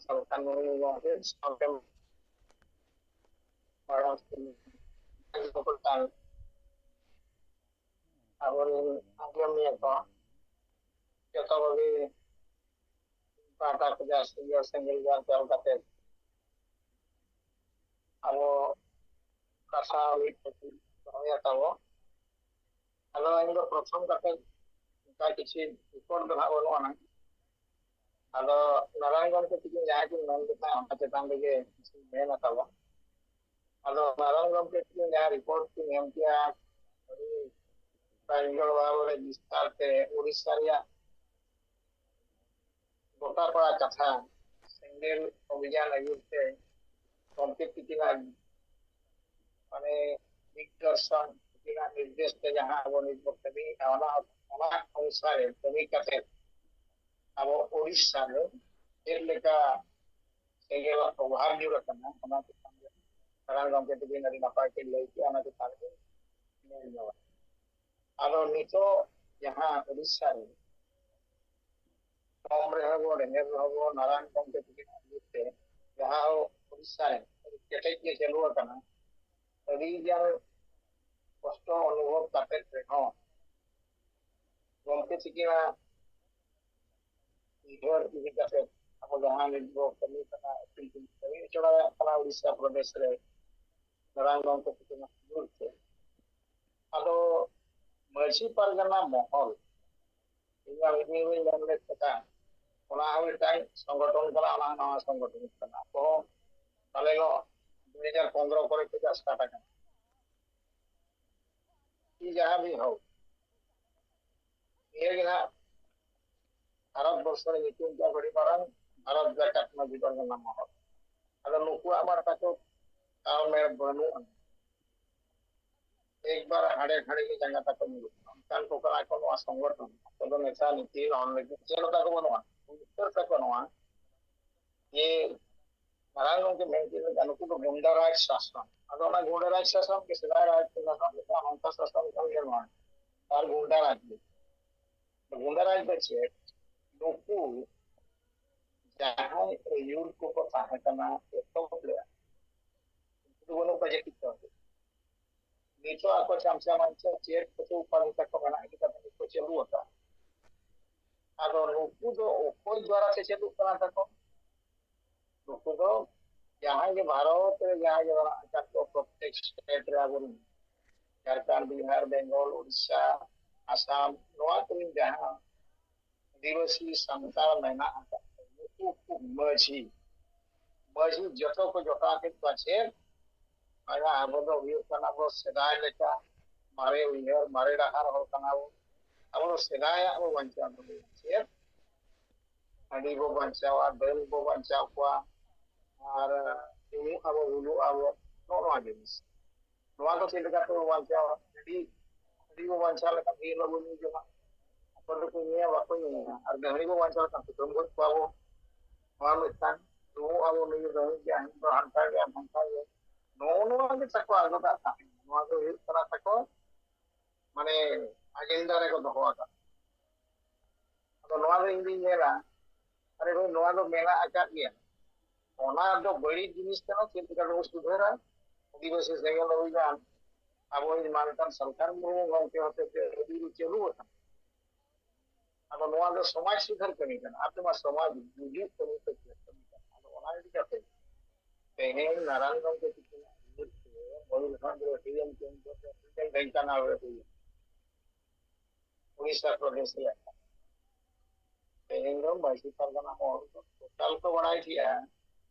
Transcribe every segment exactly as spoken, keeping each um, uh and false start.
ᱥᱟᱱᱛᱟᱲ ᱢᱩᱨᱢᱩ ᱜᱚᱢᱠᱮ ᱥᱟᱶᱛᱮ ᱢᱟᱲᱟᱝ ᱟᱵᱚᱨᱮᱱ ᱟᱸᱡᱚᱢᱤᱭᱟᱹ ᱠᱚ ᱡᱚᱛᱚ ᱠᱚᱜᱮ ᱯᱟᱦᱴᱟ ᱠᱷᱚᱱᱟᱜ ᱥᱤᱸᱜᱟᱹᱲ ᱥᱮᱸᱜᱮᱞ ᱡᱟᱦᱟᱸ ᱪᱟᱞ ᱠᱟᱛᱮ ᱟᱵᱚ ᱠᱟᱛᱷᱟ ᱢᱤᱫ ᱫᱚᱦᱚᱭᱟ ᱛᱟᱵᱚ᱾ ᱟᱫᱚ ᱤᱧ ᱫᱚ ᱯᱨᱚᱛᱷᱚᱢ ᱠᱟᱛᱮ ᱚᱱᱠᱟ ᱠᱤᱪᱷᱩ ᱨᱤᱯᱳᱨᱴ ᱫᱚ ᱦᱟᱸᱜ ᱵᱟᱹᱱᱩᱜ ᱟᱱᱟ᱾ ᱟᱫᱚ ᱱᱟᱨᱟᱭᱚᱱ ᱜᱚᱢᱠᱮ ᱛᱤᱠᱤᱱ ᱡᱟᱦᱟᱸ ᱠᱤᱱ ᱢᱮᱱ ᱞᱮᱫᱟ ᱚᱱᱟ ᱪᱮᱛᱟᱱ ᱨᱮᱜᱮ ᱠᱤᱪᱷᱩ ᱢᱮᱱ ᱟᱠᱟᱫᱟ᱾ ᱟᱫᱚ ᱱᱟᱨᱟᱭᱚᱱ ᱜᱚᱢᱠᱮ ᱛᱤᱠᱤᱱ ᱡᱟᱦᱟᱸ ᱨᱤᱯᱳᱨᱴ ᱠᱤᱱ ᱮᱢ ᱠᱮᱜᱼᱟ, ᱟᱹᱰᱤ ᱯᱨᱟᱧᱡᱚᱞ ᱵᱷᱟᱵᱽ ᱨᱮ ᱵᱤᱥᱛᱟᱨ ᱛᱮ ᱩᱲᱤᱥᱥᱟ ᱨᱮᱭᱟᱜ ᱜᱚᱴᱟᱯᱟᱲᱟ ᱠᱟᱛᱷᱟ ᱥᱮᱸᱜᱮᱞ ᱚᱵᱷᱤᱡᱟᱱ ᱟᱹᱭᱩᱨ ᱛᱮ ᱜᱚᱢᱠᱮ ᱛᱤᱠᱤᱱᱟᱜ ᱢᱟᱱᱮ ᱫᱤᱜᱽᱫᱚᱨᱥᱚᱱ ᱛᱤᱠᱤᱱᱟᱜ ᱱᱤᱨᱫᱮᱥ ᱛᱮ ᱡᱟᱦᱟᱸ ᱟᱵᱚ ᱱᱤᱛ ᱵᱚ ᱠᱟᱹᱢᱤᱭᱮᱫᱼᱟ, ᱚᱱᱟ ᱚᱱᱟ ᱚᱱᱩᱥᱟᱨᱮ ᱠᱟᱹᱢᱤ ᱠᱟᱛᱮ ᱟᱵᱚ ᱳᱰᱤᱥᱟ ᱨᱮ ᱪᱮᱫ ᱞᱮᱠᱟ ᱥᱮᱸᱜᱮᱞᱟᱜ ᱯᱨᱚᱵᱷᱟᱵᱽ ᱧᱩᱨ ᱟᱠᱟᱱᱟ, ᱚᱱᱟ ᱪᱮᱛᱟᱱ ᱨᱮ ᱢᱟᱨᱟᱝ ᱜᱚᱢᱠᱮ ᱛᱤᱠᱤᱱ ᱟᱹᱰᱤ ᱱᱟᱯᱟᱭ ᱠᱤᱱ ᱞᱟᱹᱭ ᱠᱮᱜᱼᱟ, ᱚᱱᱟ ᱪᱮᱛᱟᱱ ᱨᱮ ᱧᱮᱞ ᱧᱚᱜᱟ᱾ ᱟᱫᱚ ᱱᱤᱛᱚᱜ ᱡᱟᱦᱟᱸ ᱳᱰᱤᱥᱟ ᱨᱮ ᱠᱚᱢ ᱨᱮᱦᱚᱸ ᱵᱚᱱ, ᱰᱷᱮᱨ ᱨᱮᱦᱚᱸ ᱵᱚᱱ, ᱱᱟᱨᱟᱭᱚᱱ ᱜᱚᱢᱠᱮ ᱛᱤᱠᱤᱱᱟᱜ ᱟᱹᱭᱩᱨ ᱛᱮ ᱡᱟᱦᱟᱸ ᱳᱰᱤᱥᱟ ᱨᱮ ᱟᱹᱰᱤ ᱠᱮᱴᱮᱡ ᱜᱮ ᱪᱟᱹᱞᱩ ᱟᱠᱟᱱᱟ, ᱟᱹᱰᱤ ᱜᱟᱱ ᱠᱚᱥᱴᱚ ᱚᱱᱩᱵᱷᱚᱵ ᱠᱟᱛᱮ ᱨᱮᱦᱚᱸ ᱜᱚᱢᱠᱮ ᱛᱤᱠᱤᱱᱟᱜ ᱩᱭᱦᱟᱹᱨ ᱤᱫᱤ ᱠᱟᱛᱮ ᱟᱵᱚ ᱡᱟᱦᱟᱸ ᱱᱤᱛ ᱵᱚ ᱠᱟᱹᱢᱤ ᱠᱟᱱᱟ, ᱟᱹᱠᱷᱨᱤᱧ ᱠᱟᱹᱢᱤ ᱦᱚᱪᱚ ᱫᱟᱲᱮᱭᱟᱜ ᱠᱟᱱᱟ ᱩᱲᱤᱥᱥᱟ ᱯᱨᱚᱫᱮᱥ ᱨᱮ ᱱᱟᱨᱟᱭᱚᱱ ᱜᱚᱢᱠᱮ ᱛᱤᱠᱤᱱᱟᱜ ᱟᱹᱭᱩᱨ ᱛᱮ᱾ ᱟᱫᱚ ᱢᱟᱹᱡᱷᱤ ᱯᱟᱨᱜᱟᱱᱟ ᱢᱚᱦᱚᱞ, ᱤᱧ ᱢᱟ ᱢᱤᱫ ᱫᱤᱱ ᱨᱤᱧ ᱢᱮᱱ ᱞᱮᱫ ᱛᱟᱦᱮᱸ, ᱚᱱᱟ ᱦᱚᱸ ᱢᱤᱫᱴᱟᱝ ᱥᱚᱝᱜᱚᱴᱷᱚᱱ ᱠᱟᱱᱟ, ᱚᱱᱟ ᱦᱚᱸ ᱱᱟᱣᱟ ᱥᱚᱝᱜᱚᱴᱷᱚᱱ ᱠᱟᱱᱟ᱾ ᱟᱵᱚ ᱦᱚᱸ ᱯᱟᱞᱮᱱᱚᱜ ᱫᱩ ᱦᱟᱡᱟᱨ ᱯᱚᱱᱨᱚ ᱠᱚᱨᱮ ᱠᱷᱚᱱᱟᱜ ᱥᱴᱟᱨᱴ ᱟᱠᱟᱱᱟ᱾ ᱤᱧ ᱡᱟᱦᱟᱸ ᱢᱤᱫ ᱦᱚᱲ ᱱᱤᱭᱟᱹ ᱜᱮ ᱱᱟᱦᱟᱜ ᱵᱷᱟᱨᱚᱛ ᱵᱚᱨᱥᱚ ᱨᱮ ᱧᱩᱛᱩᱢ ᱠᱚ ᱟᱹᱰᱤ ᱢᱟᱨᱟᱝ ᱵᱷᱟᱨᱚᱛ ᱡᱟᱠᱟᱛ ᱢᱟᱹᱡᱷᱤ ᱯᱟᱨᱜᱟᱱᱟ ᱢᱚᱦᱚᱞ᱾ ᱟᱫᱚ ᱱᱩᱠᱩᱣᱟᱜ ᱢᱟ ᱛᱟᱠᱚ ᱛᱟᱞᱢᱮᱞ ᱵᱟᱹᱱᱩᱜᱼᱟ᱾ ᱮᱠᱵᱟᱨ ᱦᱟᱸᱰᱮ ᱦᱟᱸᱰᱮ ᱜᱮ ᱡᱟᱸᱜᱟ ᱛᱟᱠᱚ ᱧᱩᱨᱩᱜ ᱠᱟᱱᱟ᱾ ᱚᱱᱠᱟᱱ ᱠᱚ ᱠᱟᱱᱟ ᱠᱚ ᱱᱚᱣᱟ ᱥᱚᱝᱜᱚᱴᱷᱚᱱ᱾ ᱟᱠᱚ ᱫᱚ ᱱᱮᱛᱟ ᱱᱤᱛᱤ ᱚᱱ ᱞᱟᱹᱜᱤᱫ ᱪᱮᱫ ᱦᱚᱸ ᱛᱟᱠᱚ ᱵᱟᱹᱱᱩᱜᱼᱟ᱾ ᱩᱭᱦᱟᱹᱨ ᱛᱟᱠᱚ ᱱᱚᱣᱟ ᱡᱮ ᱢᱟᱨᱟᱝ ᱜᱚᱢᱠᱮ ᱢᱮᱱ ᱠᱮᱫ ᱞᱮᱠᱟ ᱱᱩᱠᱩ ᱫᱚ ᱜᱩᱱᱰᱟ ᱨᱟᱡᱽ ᱥᱟᱥᱚᱱ᱾ ᱟᱫᱚ ᱚᱱᱟ ᱜᱩᱱᱰᱟ ᱨᱟᱡᱽ ᱥᱟᱥᱚᱱ ᱜᱮ ᱥᱮᱫᱟᱭ ᱨᱟᱡᱽ ᱠᱚ ᱥᱟᱥᱚᱱ ᱞᱮᱫᱟ, ᱚᱱᱠᱟ ᱥᱟᱥᱚᱱ ᱠᱟᱱ ᱜᱮ ᱱᱚᱣᱟ᱾ ᱟᱨ ᱜᱩᱱᱰᱟ ᱨᱟᱡᱽ ᱫᱚ, ᱜᱩᱱᱰᱟ ᱨᱟᱡᱽ ᱫᱚ ᱪᱮᱫ? ᱱᱩᱠᱩ ᱡᱟᱦᱟᱸ ᱟᱹᱭᱩᱨ ᱠᱚᱠᱚ ᱛᱟᱦᱮᱸ ᱠᱟᱱᱟ, ᱮᱛᱚᱦᱚᱵ ᱞᱮᱫᱟ, ᱩᱱᱠᱩ ᱫᱚ ᱵᱟᱹᱱᱩᱜ ᱠᱚᱣᱟ ᱡᱟᱹᱯᱤᱫ ᱠᱟᱱᱟ᱾ ᱱᱤᱛᱚᱜ ᱟᱠᱚ ᱪᱟᱢᱪᱟ ᱢᱟᱢᱪᱟ ᱪᱮᱫ ᱠᱚᱪᱚ ᱩᱯᱟᱫᱤ ᱛᱟᱠᱚ ᱢᱮᱱᱟᱜ ᱜᱮ ᱛᱟᱠᱚ, ᱠᱚ ᱪᱟᱹᱞᱩ ᱟᱠᱟᱫ᱾ ᱟᱫᱚ ᱱᱩᱠᱩ ᱫᱚ ᱚᱠᱚᱭ ᱫᱣᱟᱨᱟ ᱛᱮ ᱪᱟᱹᱞᱩᱜ ᱠᱟᱱᱟ ᱛᱟᱠᱚ? ᱱᱩᱠᱩ ᱫᱚ ᱡᱟᱦᱟᱸᱭ ᱜᱮ ᱵᱷᱟᱨᱚᱛ ᱨᱮ ᱡᱟᱦᱟᱸᱭ ᱜᱮ ᱢᱮᱱᱟᱜ ᱟᱠᱟᱫ ᱠᱚ, ᱯᱨᱚᱛᱮᱠ ᱥᱴᱮᱴ ᱨᱮ ᱟᱵᱚᱨᱮᱱ ᱡᱷᱟᱲᱠᱷᱚᱸᱰ, ᱵᱤᱦᱟᱨ, ᱵᱮᱝᱜᱚᱞ, ᱩᱲᱤᱥᱥᱟ, ᱟᱥᱟᱢ, ᱱᱚᱣᱟ ᱠᱚᱨᱮᱱ ᱡᱟᱦᱟᱸ ᱟᱹᱫᱤᱵᱟᱹᱥᱤ ᱥᱟᱱᱛᱟᱲ ᱢᱮᱱᱟᱜ ᱟᱠᱟᱫ ᱠᱚ, ᱱᱩᱠᱩ ᱠᱚ ᱢᱟᱹᱡᱷᱤ, ᱢᱟᱹᱡᱷᱤ ᱡᱚᱛᱚ ᱠᱚ ᱡᱚᱴᱟᱣ ᱠᱮᱫ ᱠᱚᱣᱟ᱾ ᱪᱮᱫ? ᱟᱭᱟ, ᱟᱵᱚ ᱫᱚ ᱦᱩᱭᱩᱜ ᱠᱟᱱᱟ ᱵᱚ ᱥᱮᱫᱟᱭ ᱞᱮᱠᱟ ᱢᱟᱨᱮ ᱩᱭᱦᱟᱹᱨ, ᱢᱟᱨᱮ ᱰᱟᱦᱟᱨ ᱦᱚᱲ ᱠᱟᱱᱟ ᱵᱚ᱾ ᱟᱵᱚ ᱫᱚ ᱥᱮᱫᱟᱭᱟᱜ ᱵᱚ ᱵᱟᱧᱪᱟᱣ ᱫᱚᱦᱚᱭᱟ᱾ ᱪᱮᱫ? ᱦᱟᱺᱰᱤ ᱵᱚ ᱵᱟᱧᱪᱟᱣᱟ, ᱰᱟᱹᱱ ᱵᱚ ᱵᱟᱧᱪᱟᱣ ᱠᱚᱣᱟ, ᱟᱨ ᱩᱢᱩᱜ ᱟᱵᱚ, ᱩᱞᱩᱜ ᱟᱵᱚ, ᱱᱚᱜᱼᱚ ᱱᱚᱣᱟ ᱡᱤᱱᱤᱥ᱾ ᱱᱚᱣᱟ ᱫᱚ ᱪᱮᱫ ᱞᱮᱠᱟ ᱛᱮᱵᱚ ᱵᱟᱧᱪᱟᱣᱟ? ᱦᱟᱺᱰᱤ, ᱦᱟᱺᱰᱤ ᱵᱚ ᱵᱟᱧᱪᱟᱣ ᱞᱮᱠᱷᱟᱱ ᱫᱤᱱ ᱦᱤᱞᱳᱜ ᱵᱚ ᱧᱩ ᱡᱚᱢᱟ᱾ ᱟᱠᱚ ᱫᱚᱠᱚ ᱧᱩᱭᱟ, ᱵᱟᱠᱚ ᱧᱩᱭᱟ᱾ ᱟᱨ ᱦᱟᱺᱰᱤ ᱵᱚ ᱵᱟᱧᱪᱟᱣ ᱞᱮᱠᱷᱟᱱ ᱠᱩᱴᱟᱹᱢ ᱜᱚᱡ ᱠᱚᱣᱟ ᱵᱚ᱾ ᱱᱚᱣᱟ ᱢᱤᱫᱴᱟᱝ ᱨᱩᱢᱩᱜ ᱟᱵᱚ, ᱱᱩᱭ ᱫᱚ ᱱᱩᱭ ᱜᱮᱭᱟ, ᱦᱟᱹᱱᱤ ᱫᱚ ᱦᱟᱱᱠᱟ ᱜᱮᱭᱟ, ᱱᱚᱝᱠᱟ ᱜᱮᱭᱟ᱾ ᱱᱚᱜᱼᱚ ᱱᱚᱣᱟ ᱜᱮ ᱛᱟᱠᱚ ᱟᱜᱚᱫᱟᱜ ᱛᱟᱦᱮᱸ᱾ ᱱᱚᱣᱟ ᱫᱚ ᱦᱩᱭᱩᱜ ᱠᱟᱱᱟ ᱛᱟᱠᱚ, ᱢᱟᱱᱮ, ᱟᱡᱮᱱᱰᱟ ᱨᱮᱠᱚ ᱫᱚᱦᱚ ᱟᱠᱟᱫ᱾ ᱟᱫᱚ ᱱᱚᱣᱟ ᱫᱚ ᱤᱧ ᱫᱩᱧ ᱧᱮᱞᱟ, ᱟᱨᱮ ᱵᱷᱟᱹᱭ, ᱱᱚᱣᱟ ᱫᱚ ᱢᱮᱱᱟᱜ ᱟᱠᱟᱫ ᱜᱮᱭᱟ᱾ ᱚᱱᱟ ᱫᱚ ᱵᱟᱹᱲᱤᱡ ᱡᱤᱱᱤᱥ ᱠᱟᱱᱟ, ᱪᱮᱫ ᱞᱮᱠᱟ ᱵᱚᱱ ᱥᱩᱫᱷᱟᱹᱨᱟ? ᱟᱹᱫᱤᱵᱟᱹᱥᱤ ᱥᱮᱸᱜᱮᱞ ᱚᱵᱷᱤᱡᱟᱱ ᱟᱵᱚᱭᱤᱡ ᱢᱟᱱᱚᱛᱟᱱ ᱥᱟᱞᱠᱷᱟᱱ ᱢᱩᱨᱢᱩ ᱜᱚᱢᱠᱮ ᱦᱚᱛᱮᱛᱮ ᱟᱹᱰᱤ ᱨᱮ ᱪᱟᱹᱞᱩ ᱟᱠᱟᱱᱟ᱾ ᱟᱫᱚ ᱱᱚᱣᱟ ᱫᱚ ᱥᱚᱢᱟᱡᱽ ᱥᱩᱫᱷᱟᱹᱨ ᱠᱟᱹᱢᱤ ᱠᱟᱱᱟ, ᱟᱯᱮ ᱢᱟ ᱥᱚᱢᱟᱡᱽ ᱜᱩᱡᱩᱜ ᱠᱟᱹᱢᱤ ᱯᱮ ᱠᱟᱹᱢᱤ ᱠᱟᱱᱟ᱾ ᱟᱫᱚ ᱚᱱᱟ ᱤᱫᱤ ᱠᱟᱛᱮ ᱛᱮᱦᱮᱧ ᱱᱟᱨᱟᱭᱚᱱ ᱜᱚᱢᱠᱮ ᱛᱤᱠᱤᱱᱟᱜ ᱩᱭᱦᱟᱹᱨ ᱛᱮ ᱢᱚᱭᱩᱨᱵᱷᱚᱸᱡᱽ ᱨᱮ ᱦᱩᱭᱮᱱ ᱠᱤᱱ ᱫᱚ ᱢᱤᱫᱴᱮᱱ ᱰᱷᱮᱱᱠᱟᱱᱟᱞ ᱨᱮ ᱦᱩᱭᱮᱱ, ᱩᱲᱤᱥᱥᱟ ᱯᱨᱚᱫᱮᱥ ᱨᱮᱭᱟᱜ ᱠᱟᱱᱟ᱾ ᱛᱮᱦᱮᱧ ᱫᱚ ᱢᱟᱹᱡᱷᱤ ᱯᱟᱨᱜᱟᱱᱟ ᱢᱚᱦᱚᱞ ᱫᱚ ᱴᱳᱴᱟᱞ ᱠᱚ ᱵᱟᱲᱟᱭ ᱠᱮᱜᱼᱟ,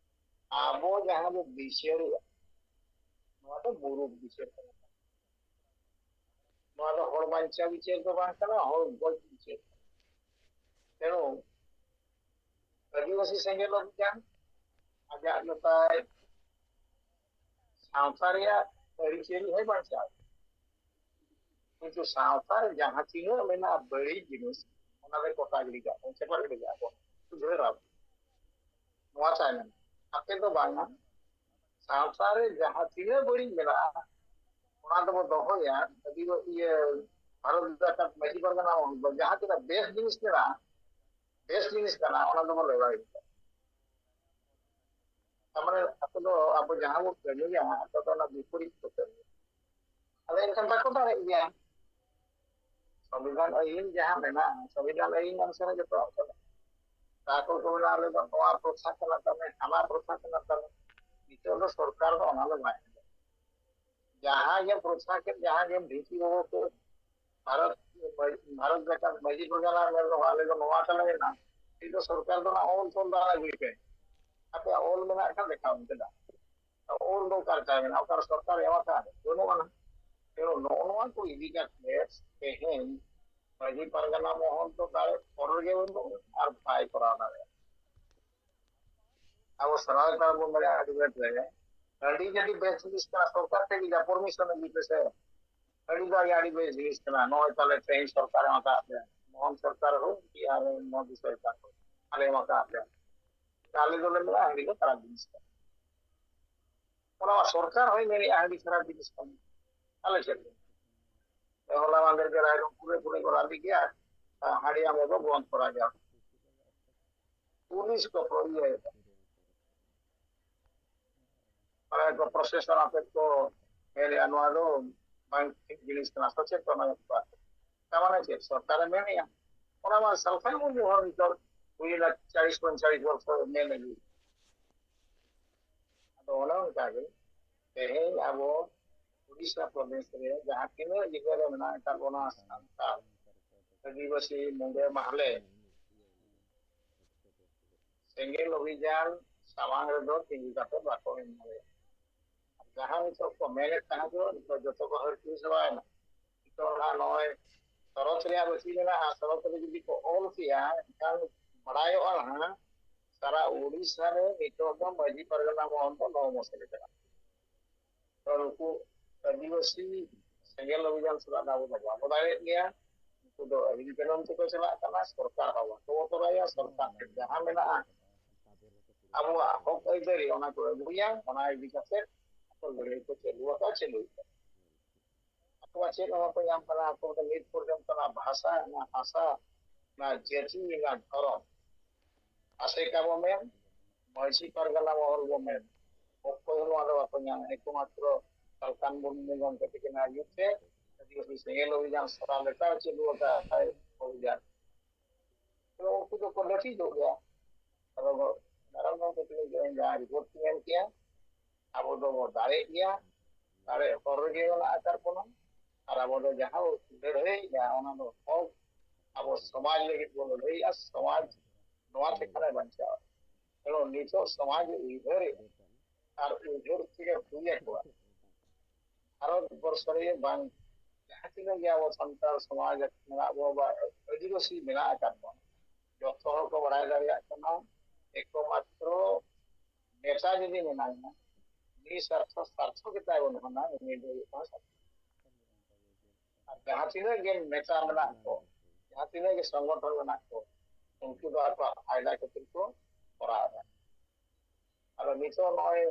ᱟᱵᱚ ᱡᱟᱦᱟᱸ ᱵᱚ ᱵᱤᱪᱟᱹᱨᱮᱜᱼᱟ, ᱱᱚᱣᱟ ᱫᱚ ᱵᱩᱨᱩ ᱵᱤᱪᱟᱹᱨ ᱠᱟᱱᱟ᱾ ᱱᱚᱣᱟ ᱫᱚ ᱦᱚᱲ ᱵᱟᱧᱪᱟᱣ ᱵᱤᱪᱟᱹᱨ ᱫᱚ ᱵᱟᱝ ᱠᱟᱱᱟ, ᱦᱚᱲ ᱜᱚᱡ ᱵᱤᱪᱟᱹᱨ ᱠᱟᱱᱟ᱾ ᱛᱮᱱᱩ ᱟᱹᱫᱤᱵᱟᱹᱥᱤ ᱥᱮᱸᱜᱮᱞ ᱚᱵᱷᱤᱡᱟᱱ ᱟᱡᱟᱜ ᱞᱮᱠᱟᱭ ᱥᱟᱶᱛᱟ ᱨᱮᱭᱟᱜ ᱟᱹᱨᱤᱪᱟᱹᱞᱤ ᱦᱚᱸᱭ ᱵᱟᱧᱪᱟᱣ᱾ ᱠᱤᱱᱛᱩ ᱥᱟᱶᱛᱟ ᱨᱮ ᱡᱟᱦᱟᱸ ᱛᱤᱱᱟᱹᱜ ᱢᱮᱱᱟᱜᱼᱟ ᱵᱟᱹᱲᱤᱡ ᱡᱤᱱᱤᱥ, ᱚᱱᱟ ᱫᱚ ᱠᱚᱴᱟ ᱜᱤᱰᱤ ᱠᱟᱜ ᱵᱚᱱ, ᱪᱟᱵᱟ ᱜᱤᱰᱤ ᱠᱟᱜ ᱵᱚᱱ, ᱥᱩᱫᱷᱟᱹᱨ ᱟᱵᱚᱱ᱾ ᱱᱚᱣᱟ ᱛᱟᱭᱱᱚᱢ ᱟᱯᱮ ᱫᱚ ᱵᱟᱝᱟ, ᱥᱟᱶᱛᱟ ᱨᱮ ᱡᱟᱦᱟᱸ ᱛᱤᱱᱟᱹᱜ ᱵᱟᱹᱲᱤᱡ ᱢᱮᱱᱟᱜᱼᱟ, ᱚᱱᱟ ᱫᱚᱵᱚ ᱫᱚᱦᱚᱭᱟ᱾ ᱟᱹᱫᱤᱵᱟ-, ᱤᱭᱟᱹ, ᱵᱷᱟᱨᱚᱛ ᱡᱟᱠᱟᱛ ᱢᱟᱹᱡᱷᱤ ᱯᱟᱨᱜᱟᱱᱟ ᱢᱚᱦᱚᱞ ᱫᱚ ᱡᱟᱦᱟᱸ ᱛᱤᱱᱟᱹᱜ ᱵᱮᱥ ᱡᱤᱱᱤᱥ ᱢᱮᱱᱟᱜᱼᱟ, ᱵᱮᱥ ᱡᱤᱱᱤᱥ ᱠᱟᱱᱟ, ᱚᱱᱟ ᱫᱚᱵᱚ ᱞᱟᱹᱲᱦᱟᱹᱭ ᱠᱟᱜᱼᱟ᱾ ᱛᱟᱨᱢᱟᱱᱮ ᱟᱠᱚ ᱫᱚ ᱟᱵᱚ ᱡᱟᱦᱟᱸ ᱵᱚᱱ ᱠᱟᱹᱢᱤᱭᱟ, ᱟᱠᱚ ᱫᱚ ᱚᱱᱟ ᱵᱤᱯᱚᱨᱤᱛ ᱠᱚ ᱠᱟᱹᱢᱤᱭᱟ᱾ ᱟᱫᱚ ᱮᱱᱠᱷᱟᱱ ᱵᱟᱠᱚ ᱫᱟᱲᱮᱜ ᱜᱮᱭᱟ᱾ ᱥᱚᱝᱵᱤᱫᱷᱟᱱ ᱟᱹᱭᱤᱱ ᱡᱟᱦᱟᱸ ᱢᱮᱱᱟᱜᱼᱟ, ᱥᱚᱝᱵᱤᱫᱷᱟᱱ ᱟᱹᱭᱤᱱ ᱚᱱᱩᱥᱟᱨᱮ ᱡᱚᱛᱚᱣᱟᱜ ᱠᱟᱱᱟ᱾ ᱟᱠᱚ ᱠᱚ ᱢᱮᱱᱟ, "ᱟᱞᱮ ᱫᱚ ᱱᱚᱣᱟ ᱯᱨᱚᱛᱷᱟ ᱠᱟᱱᱟ ᱛᱟᱞᱮ, ᱦᱟᱱᱟ ᱯᱨᱚᱛᱷᱟ ᱠᱟᱱᱟ ᱛᱟᱞᱮ᱾" ᱱᱤᱛᱚᱜ ᱫᱚ ᱥᱚᱨᱠᱟᱨ ᱫᱚ ᱚᱱᱟ ᱫᱚ ᱵᱟᱭ ᱮᱢᱚᱜ᱾ ᱡᱟᱦᱟᱸ ᱜᱮ ᱯᱨᱚᱛᱷᱟ ᱠᱮᱫ, ᱡᱟᱦᱟᱸ ᱜᱮ ᱰᱷᱤᱝᱠᱤ ᱵᱟᱵᱟ ᱠᱚ ᱵᱷᱟᱨᱚᱛ, ᱵᱷᱟᱨᱚᱛ ᱡᱟᱠᱟᱛ ᱢᱟᱹᱡᱷᱤ ᱯᱟᱨᱜᱟᱱᱟ ᱢᱮᱱ ᱨᱮᱦᱚᱸ, "ᱟᱞᱮ ᱫᱚ ᱱᱚᱣᱟ ᱛᱟᱞᱮ ᱢᱮᱱᱟᱜᱼᱟ", ᱱᱤᱛ ᱫᱚ ᱥᱚᱨᱠᱟᱨ ᱫᱚ ᱚᱱᱟ ᱚᱞ ᱛᱚᱞ ᱫᱟᱲᱮ ᱟᱹᱜᱩᱭ ᱯᱮ᱾ ᱟᱯᱮᱭᱟᱜ ᱚᱞ ᱢᱮᱱᱟᱜ ᱠᱷᱟᱱ ᱫᱮᱠᱷᱟᱣ ᱢᱮ ᱪᱮᱫᱟᱜ? ᱚᱞ ᱫᱚ ᱚᱠᱟᱨᱮ ᱛᱟᱦᱮᱸ ᱠᱟᱱᱟ? ᱚᱠᱟᱨᱮ ᱥᱚᱨᱠᱟᱨᱮ ᱮᱢ ᱟᱠᱟᱫ? ᱵᱟᱹᱱᱩᱜ ᱟᱱᱟ᱾ ᱛᱮᱱᱩ ᱱᱚᱜᱼᱚ ᱱᱚᱣᱟ ᱠᱚ ᱤᱫᱤ ᱠᱟᱛᱮ ᱛᱮᱦᱮᱧ ᱢᱟᱹᱡᱷᱤ ᱯᱟᱨᱜᱟᱱᱟ ᱢᱚᱦᱚᱞ ᱫᱚ ᱫᱟᱲᱮ ᱦᱚᱨ ᱨᱮᱜᱮ ᱵᱟᱹᱱᱩᱜᱼᱟ ᱟᱨ ᱵᱟᱭ ᱠᱚᱨᱟᱣ ᱫᱟᱲᱮᱭᱟᱜᱼᱟ᱾ ᱟᱵᱚ ᱥᱟᱱᱟᱢ ᱠᱟᱱᱟ ᱵᱚᱱ ᱵᱟᱲᱟᱭᱟ ᱟᱹᱰᱤ ᱵᱮᱥ ᱨᱮᱜᱮ᱾ ᱦᱟᱺᱰᱤ ᱡᱩᱫᱤ ᱵᱮᱥ ᱡᱤᱱᱤᱥ ᱠᱟᱱᱟ, ᱥᱚᱨᱠᱟᱨ ᱴᱷᱮᱱ ᱜᱮ ᱯᱟᱨᱢᱤᱥᱚᱱ ᱤᱫᱤ ᱯᱮᱥᱮ᱾ ᱦᱟᱺᱰᱤ ᱫᱚ ᱟᱹᱰᱤ ᱵᱮᱥ ᱡᱤᱱᱤᱥ ᱠᱟᱱᱟ, ᱱᱚᱜᱼᱚᱭ ᱛᱟᱦᱞᱮ ᱛᱮᱦᱮᱧ ᱥᱚᱨᱠᱟᱨ ᱮᱢ ᱟᱠᱟᱫ ᱯᱮᱭᱟ, ᱢᱚᱦᱚᱱ ᱥᱚᱨᱠᱟᱨ ᱦᱳᱠ ᱠᱤ ᱟᱨ ᱢᱳᱫᱤ ᱥᱚᱨᱠᱟᱨ ᱦᱳᱠ, ᱟᱞᱮ ᱮᱢ ᱟᱠᱟᱫ ᱯᱮᱭᱟ᱾ ᱟᱞᱮ ᱫᱚᱞᱮ ᱢᱮᱱᱟ ᱦᱟᱺᱰᱤ ᱫᱚ ᱠᱷᱟᱨᱟᱯ ᱡᱤᱱᱤᱥ ᱠᱟᱱᱟ᱾ ᱚᱱᱟ ᱢᱟ ᱥᱚᱨᱠᱟᱨ ᱦᱚᱸᱭ ᱢᱮᱱᱮᱫᱼᱟ ᱦᱟᱺᱰᱤ ᱠᱷᱟᱨᱟᱯ ᱡᱤᱱᱤᱥ ᱠᱟᱱᱟ᱾ ᱟᱞᱮ ᱪᱮᱫ ᱞᱮ? ᱦᱚᱞᱟ ᱢᱟᱦᱫᱮᱨ ᱜᱮ ᱨᱟᱭᱨᱚᱝᱯᱩᱨ ᱨᱮ ᱯᱩᱨᱟᱹ ᱠᱚ ᱨᱟᱞᱤ ᱠᱮᱜᱼᱟ, ᱦᱟᱺᱰᱤ ᱟᱢ ᱫᱚ ᱵᱚᱱᱫ ᱠᱚᱨᱟ ᱜᱮᱭᱟ᱾ ᱯᱩᱞᱤᱥ ᱠᱚ ᱯᱨᱚ-, ᱤᱭᱟᱹ, ᱢᱟᱱᱮ ᱠᱚ ᱯᱨᱚᱥᱮᱥᱚᱱ ᱟᱛᱮ ᱠᱚ ᱢᱮᱱᱮᱫᱼᱟ, ᱱᱚᱣᱟ ᱫᱚ ᱵᱟᱝ ᱴᱷᱤᱠ ᱡᱤᱱᱤᱥ ᱠᱟᱱᱟ, ᱥᱚᱪᱮᱛᱚᱱ ᱮᱢ ᱠᱚᱣᱟ᱾ ᱛᱟᱨ ᱢᱟᱱᱮ ᱪᱮᱫ? ᱥᱚᱨᱠᱟᱨᱮ ᱢᱮᱱᱮᱫᱼᱟ, ᱚᱱᱟ ᱢᱟ ᱥᱟᱞᱠᱷᱟᱱ ᱢᱩᱨᱢᱩ ᱦᱚᱸ ᱱᱤᱛᱚᱜ ᱦᱩᱭᱮᱱᱟ ᱪᱟᱞᱤᱥ ᱯᱚᱧᱪᱟᱞᱤᱥ ᱵᱚᱪᱷᱚᱨ ᱢᱮᱱ ᱟᱹᱜᱩ᱾ ᱟᱫᱚ ᱚᱱᱮ ᱚᱱᱠᱟ ᱜᱮ ᱛᱮᱦᱮᱧ ᱟᱵᱚ ᱩᱲᱤᱥᱥᱟ ᱯᱨᱚᱫᱮᱥ ᱨᱮ ᱡᱟᱦᱟᱸ ᱛᱤᱱᱟᱹᱜ ᱡᱟᱭᱜᱟ ᱨᱮ ᱢᱮᱱᱟᱜ ᱟᱠᱟᱫ ᱵᱚᱱᱟ ᱥᱟᱱᱛᱟᱲ, ᱟᱹᱫᱤᱵᱟᱹᱥᱤ, ᱢᱩᱰᱟᱹ, ᱢᱟᱦᱞᱮ, ᱥᱮᱸᱜᱮᱞ ᱚᱵᱷᱤᱡᱟᱱ ᱥᱟᱢᱟᱝ ᱨᱮᱫᱚ ᱛᱤᱸᱜᱩ ᱠᱟᱛᱮ ᱵᱟᱠᱚ ᱮᱢ ᱫᱟᱲᱮᱭᱟᱜᱼᱟ᱾ ᱡᱟᱦᱟᱸ ᱱᱤᱛᱚᱜ ᱠᱚ ᱢᱮᱱᱮᱫ ᱛᱟᱦᱮᱸ ᱫᱚ, ᱱᱤᱛᱚᱜ ᱡᱚᱛᱚ ᱠᱚ ᱦᱟᱹᱨᱯᱤ ᱪᱟᱵᱟᱭᱮᱱᱟ᱾ ᱱᱤᱛᱚᱜ ᱱᱟᱦᱟᱜ ᱱᱚᱜᱼᱚᱭ ᱥᱚᱨᱚᱛ ᱨᱮᱭᱟᱜ ᱨᱟᱹᱥᱤ ᱢᱮᱱᱟᱜᱼᱟ, ᱥᱚᱨᱚᱛ ᱨᱮ ᱡᱩᱫᱤ ᱠᱚ ᱚᱞ ᱠᱮᱭᱟ, ᱮᱱᱠᱷᱟᱱ ᱵᱟᱲᱟᱭᱚᱜᱼᱟ ᱱᱟᱦᱟᱜ ᱥᱟᱨᱟ ᱩᱲᱤᱥᱥᱟ ᱨᱮ ᱱᱤᱛᱚᱜ ᱫᱚ ᱢᱟᱹᱡᱷᱤ ᱯᱟᱨᱜᱟᱱᱟ ᱢᱚᱦᱚᱞ ᱫᱚ ᱱᱚᱣᱟ ᱢᱚᱥᱮ ᱠᱟᱱᱟ᱾ ᱛᱚ ᱱᱩᱠᱩ ᱟᱹᱫᱤᱵᱟᱹᱥᱤ ᱥᱮᱸᱜᱮᱞ ᱚᱵᱷᱤᱡᱟᱱ ᱥᱟᱞᱟᱜ ᱫᱚ ᱟᱵᱚ ᱫᱚ ᱵᱟᱵᱚ ᱫᱟᱲᱮᱭᱟᱜ ᱜᱮᱭᱟ᱾ ᱩᱱᱠᱩ ᱫᱚ ᱟᱹᱭᱤᱱ ᱠᱟᱹᱱᱩᱱ ᱛᱮᱠᱚ ᱪᱟᱞᱟᱜ ᱠᱟᱱᱟ, ᱥᱚᱨᱠᱟᱨ ᱦᱚᱸ ᱵᱟᱠᱚ ᱵᱚᱛᱚᱨᱟᱭᱟ᱾ ᱥᱚᱨᱠᱟᱨ ᱴᱷᱮᱱ ᱡᱟᱦᱟᱸ ᱢᱮᱱᱟᱜᱼᱟ ᱟᱵᱚᱣᱟᱜ ᱦᱚᱠ ᱟᱹᱭᱫᱟᱹᱨᱤ, ᱚᱱᱟ ᱠᱚ ᱟᱹᱜᱩᱭᱟ, ᱚᱱᱟ ᱤᱫᱤ ᱠᱟᱛᱮ ᱟᱠᱚ ᱞᱟᱹᱲᱦᱟᱹᱭ ᱠᱚ ᱪᱟᱹᱞᱩ ᱟᱠᱟᱫ, ᱪᱟᱹᱞᱩᱭᱮᱫᱟ᱾ ᱟᱠᱚᱣᱟᱜ ᱪᱮᱫ ᱦᱚᱸ ᱵᱟᱠᱚ ᱧᱟᱢ ᱠᱟᱱᱟ᱾ ᱟᱠᱚ ᱫᱚ ᱱᱤᱛ ᱯᱚᱨᱡᱚᱱᱛᱚ ᱚᱱᱟ ᱵᱷᱟᱥᱟ, ᱚᱱᱟ ᱵᱷᱟᱥᱟ, ᱚᱱᱟ ᱡᱟᱹᱛᱤ, ᱚᱱᱟ ᱫᱷᱚᱨᱚᱢ, ᱟᱥᱮᱠᱟ ᱵᱚ ᱢᱮᱱ, ᱢᱟᱹᱡᱷᱤ ᱯᱟᱨᱜᱟᱱᱟ ᱢᱚᱦᱚᱞ ᱜᱚᱵᱷᱚᱨᱱᱢᱮᱱᱴ, ᱚᱠᱚᱭ ᱦᱚᱸ ᱱᱚᱣᱟ ᱫᱚ ᱵᱟᱠᱚ ᱧᱟᱢᱟ᱾ ᱮᱠᱢᱟᱛᱨᱚ ᱥᱟᱞᱠᱷᱟᱱ ᱢᱩᱨᱢᱩ ᱜᱚᱢᱠᱮ ᱛᱤᱠᱤᱱᱟᱜ ᱧᱩᱛ ᱛᱮ ᱟᱹᱫᱤᱵᱟᱹᱥᱤ ᱥᱮᱸᱜᱮᱞ ᱚᱵᱷᱤᱡᱟᱱ ᱥᱟᱨᱟ ᱞᱮᱛᱟᱲ ᱪᱟᱹᱞᱩ ᱟᱠᱟᱫ ᱛᱟᱭ ᱚᱵᱷᱤᱡᱟᱱ᱾ ᱛᱚ ᱩᱱᱠᱩ ᱫᱚᱠᱚ ᱞᱟᱹᱴᱤᱡᱚᱜ ᱜᱮᱭᱟ᱾ ᱟᱫᱚ ᱫᱷᱚᱨᱚᱢ ᱜᱚᱢᱠᱮ ᱛᱤᱠᱤᱱ ᱡᱟᱦᱟᱸ ᱨᱤᱯᱳᱨᱴ ᱠᱤᱱ ᱮᱢ ᱠᱮᱜᱼᱟ, ᱟᱵᱚ ᱫᱚᱵᱚ ᱫᱟᱲᱮᱜ ᱜᱮᱭᱟ, ᱫᱟᱲᱮ ᱦᱚᱨ ᱨᱮᱜᱮ ᱢᱮᱱᱟᱜ ᱟᱠᱟᱫ ᱵᱚᱱᱟ᱾ ᱟᱨ ᱟᱵᱚ ᱫᱚ ᱡᱟᱦᱟᱸ ᱵᱚ ᱞᱟᱹᱲᱦᱟᱹᱭᱮᱫᱼᱟ, ᱚᱱᱟ ᱫᱚ ᱦᱚᱠ, ᱟᱵᱚ ᱥᱚᱢᱟᱡᱽ ᱞᱟᱹᱜᱤᱫ ᱵᱚ ᱞᱟᱹᱲᱦᱟᱹᱭᱮᱫᱼᱟ, ᱥᱚᱢᱟᱡᱽ ᱱᱚᱣᱟ ᱴᱷᱮᱠᱟᱱᱟᱭ ᱵᱟᱧᱪᱟᱣᱟ᱾ ᱛᱮᱢᱚᱱ ᱱᱤᱛᱚᱜ ᱥᱚᱢᱟᱡᱽ ᱮ ᱩᱭᱦᱟᱹᱨᱮᱫᱼᱟ ᱟᱨ ᱩᱭᱦᱟᱹᱨ ᱛᱮᱜᱮ ᱦᱩᱭ ᱟᱠᱚᱣᱟ᱾ ᱵᱷᱟᱨᱚᱛ ᱵᱚᱨᱥᱚ ᱨᱮ ᱵᱟᱝ, ᱡᱟᱦᱟᱸ ᱛᱤᱱᱟᱹᱜ ᱜᱮ ᱟᱵᱚ ᱥᱟᱱᱛᱟᱲ ᱥᱚᱢᱟᱡᱽ ᱢᱮᱱᱟᱜ ᱵᱚ ᱵᱟ ᱟᱹᱫᱤᱵᱟᱹᱥᱤ ᱢᱮᱱᱟᱜ ᱟᱠᱟᱫ ᱵᱚᱱ, ᱡᱚᱛᱚ ᱦᱚᱲ ᱠᱚ ᱵᱟᱲᱟᱭ ᱫᱟᱲᱮᱭᱟᱜ ᱠᱟᱱᱟ᱾ ᱮᱠᱢᱟᱛᱨᱚ ᱱᱮᱛᱟ ᱡᱩᱫᱤ ᱢᱮᱱᱟᱭᱟ, ᱩᱱᱤ ᱥᱟᱨᱛᱷᱚ, ᱥᱟᱨᱛᱷᱚ ᱜᱮᱛᱟᱭ ᱵᱟᱹᱱᱩᱜᱼᱟ, ᱩᱱᱤ ᱫᱚ ᱦᱩᱭᱩᱜ ᱠᱟᱱᱟ ᱥᱟᱨᱛᱷᱚ᱾ ᱟᱨ ᱡᱟᱦᱟᱸ ᱛᱤᱱᱟᱹᱜ ᱜᱮ ᱱᱮᱛᱟ ᱢᱮᱱᱟᱜ ᱠᱚ, ᱡᱟᱦᱟᱸ ᱛᱤᱱᱟᱹᱜ ᱜᱮ ᱥᱚᱝᱜᱚᱴᱷᱚᱱ ᱢᱮᱱᱟᱜ ᱠᱚ, ᱩᱱᱠᱩ ᱫᱚ ᱟᱠᱚᱣᱟᱜ ᱯᱷᱟᱭᱫᱟ ᱠᱷᱟᱹᱛᱤᱨ ᱠᱚ ᱠᱚᱨᱟᱣ ᱮᱫᱟ᱾ ᱟᱫᱚ ᱱᱤᱛᱚᱜ ᱱᱚᱜᱼᱚᱭ,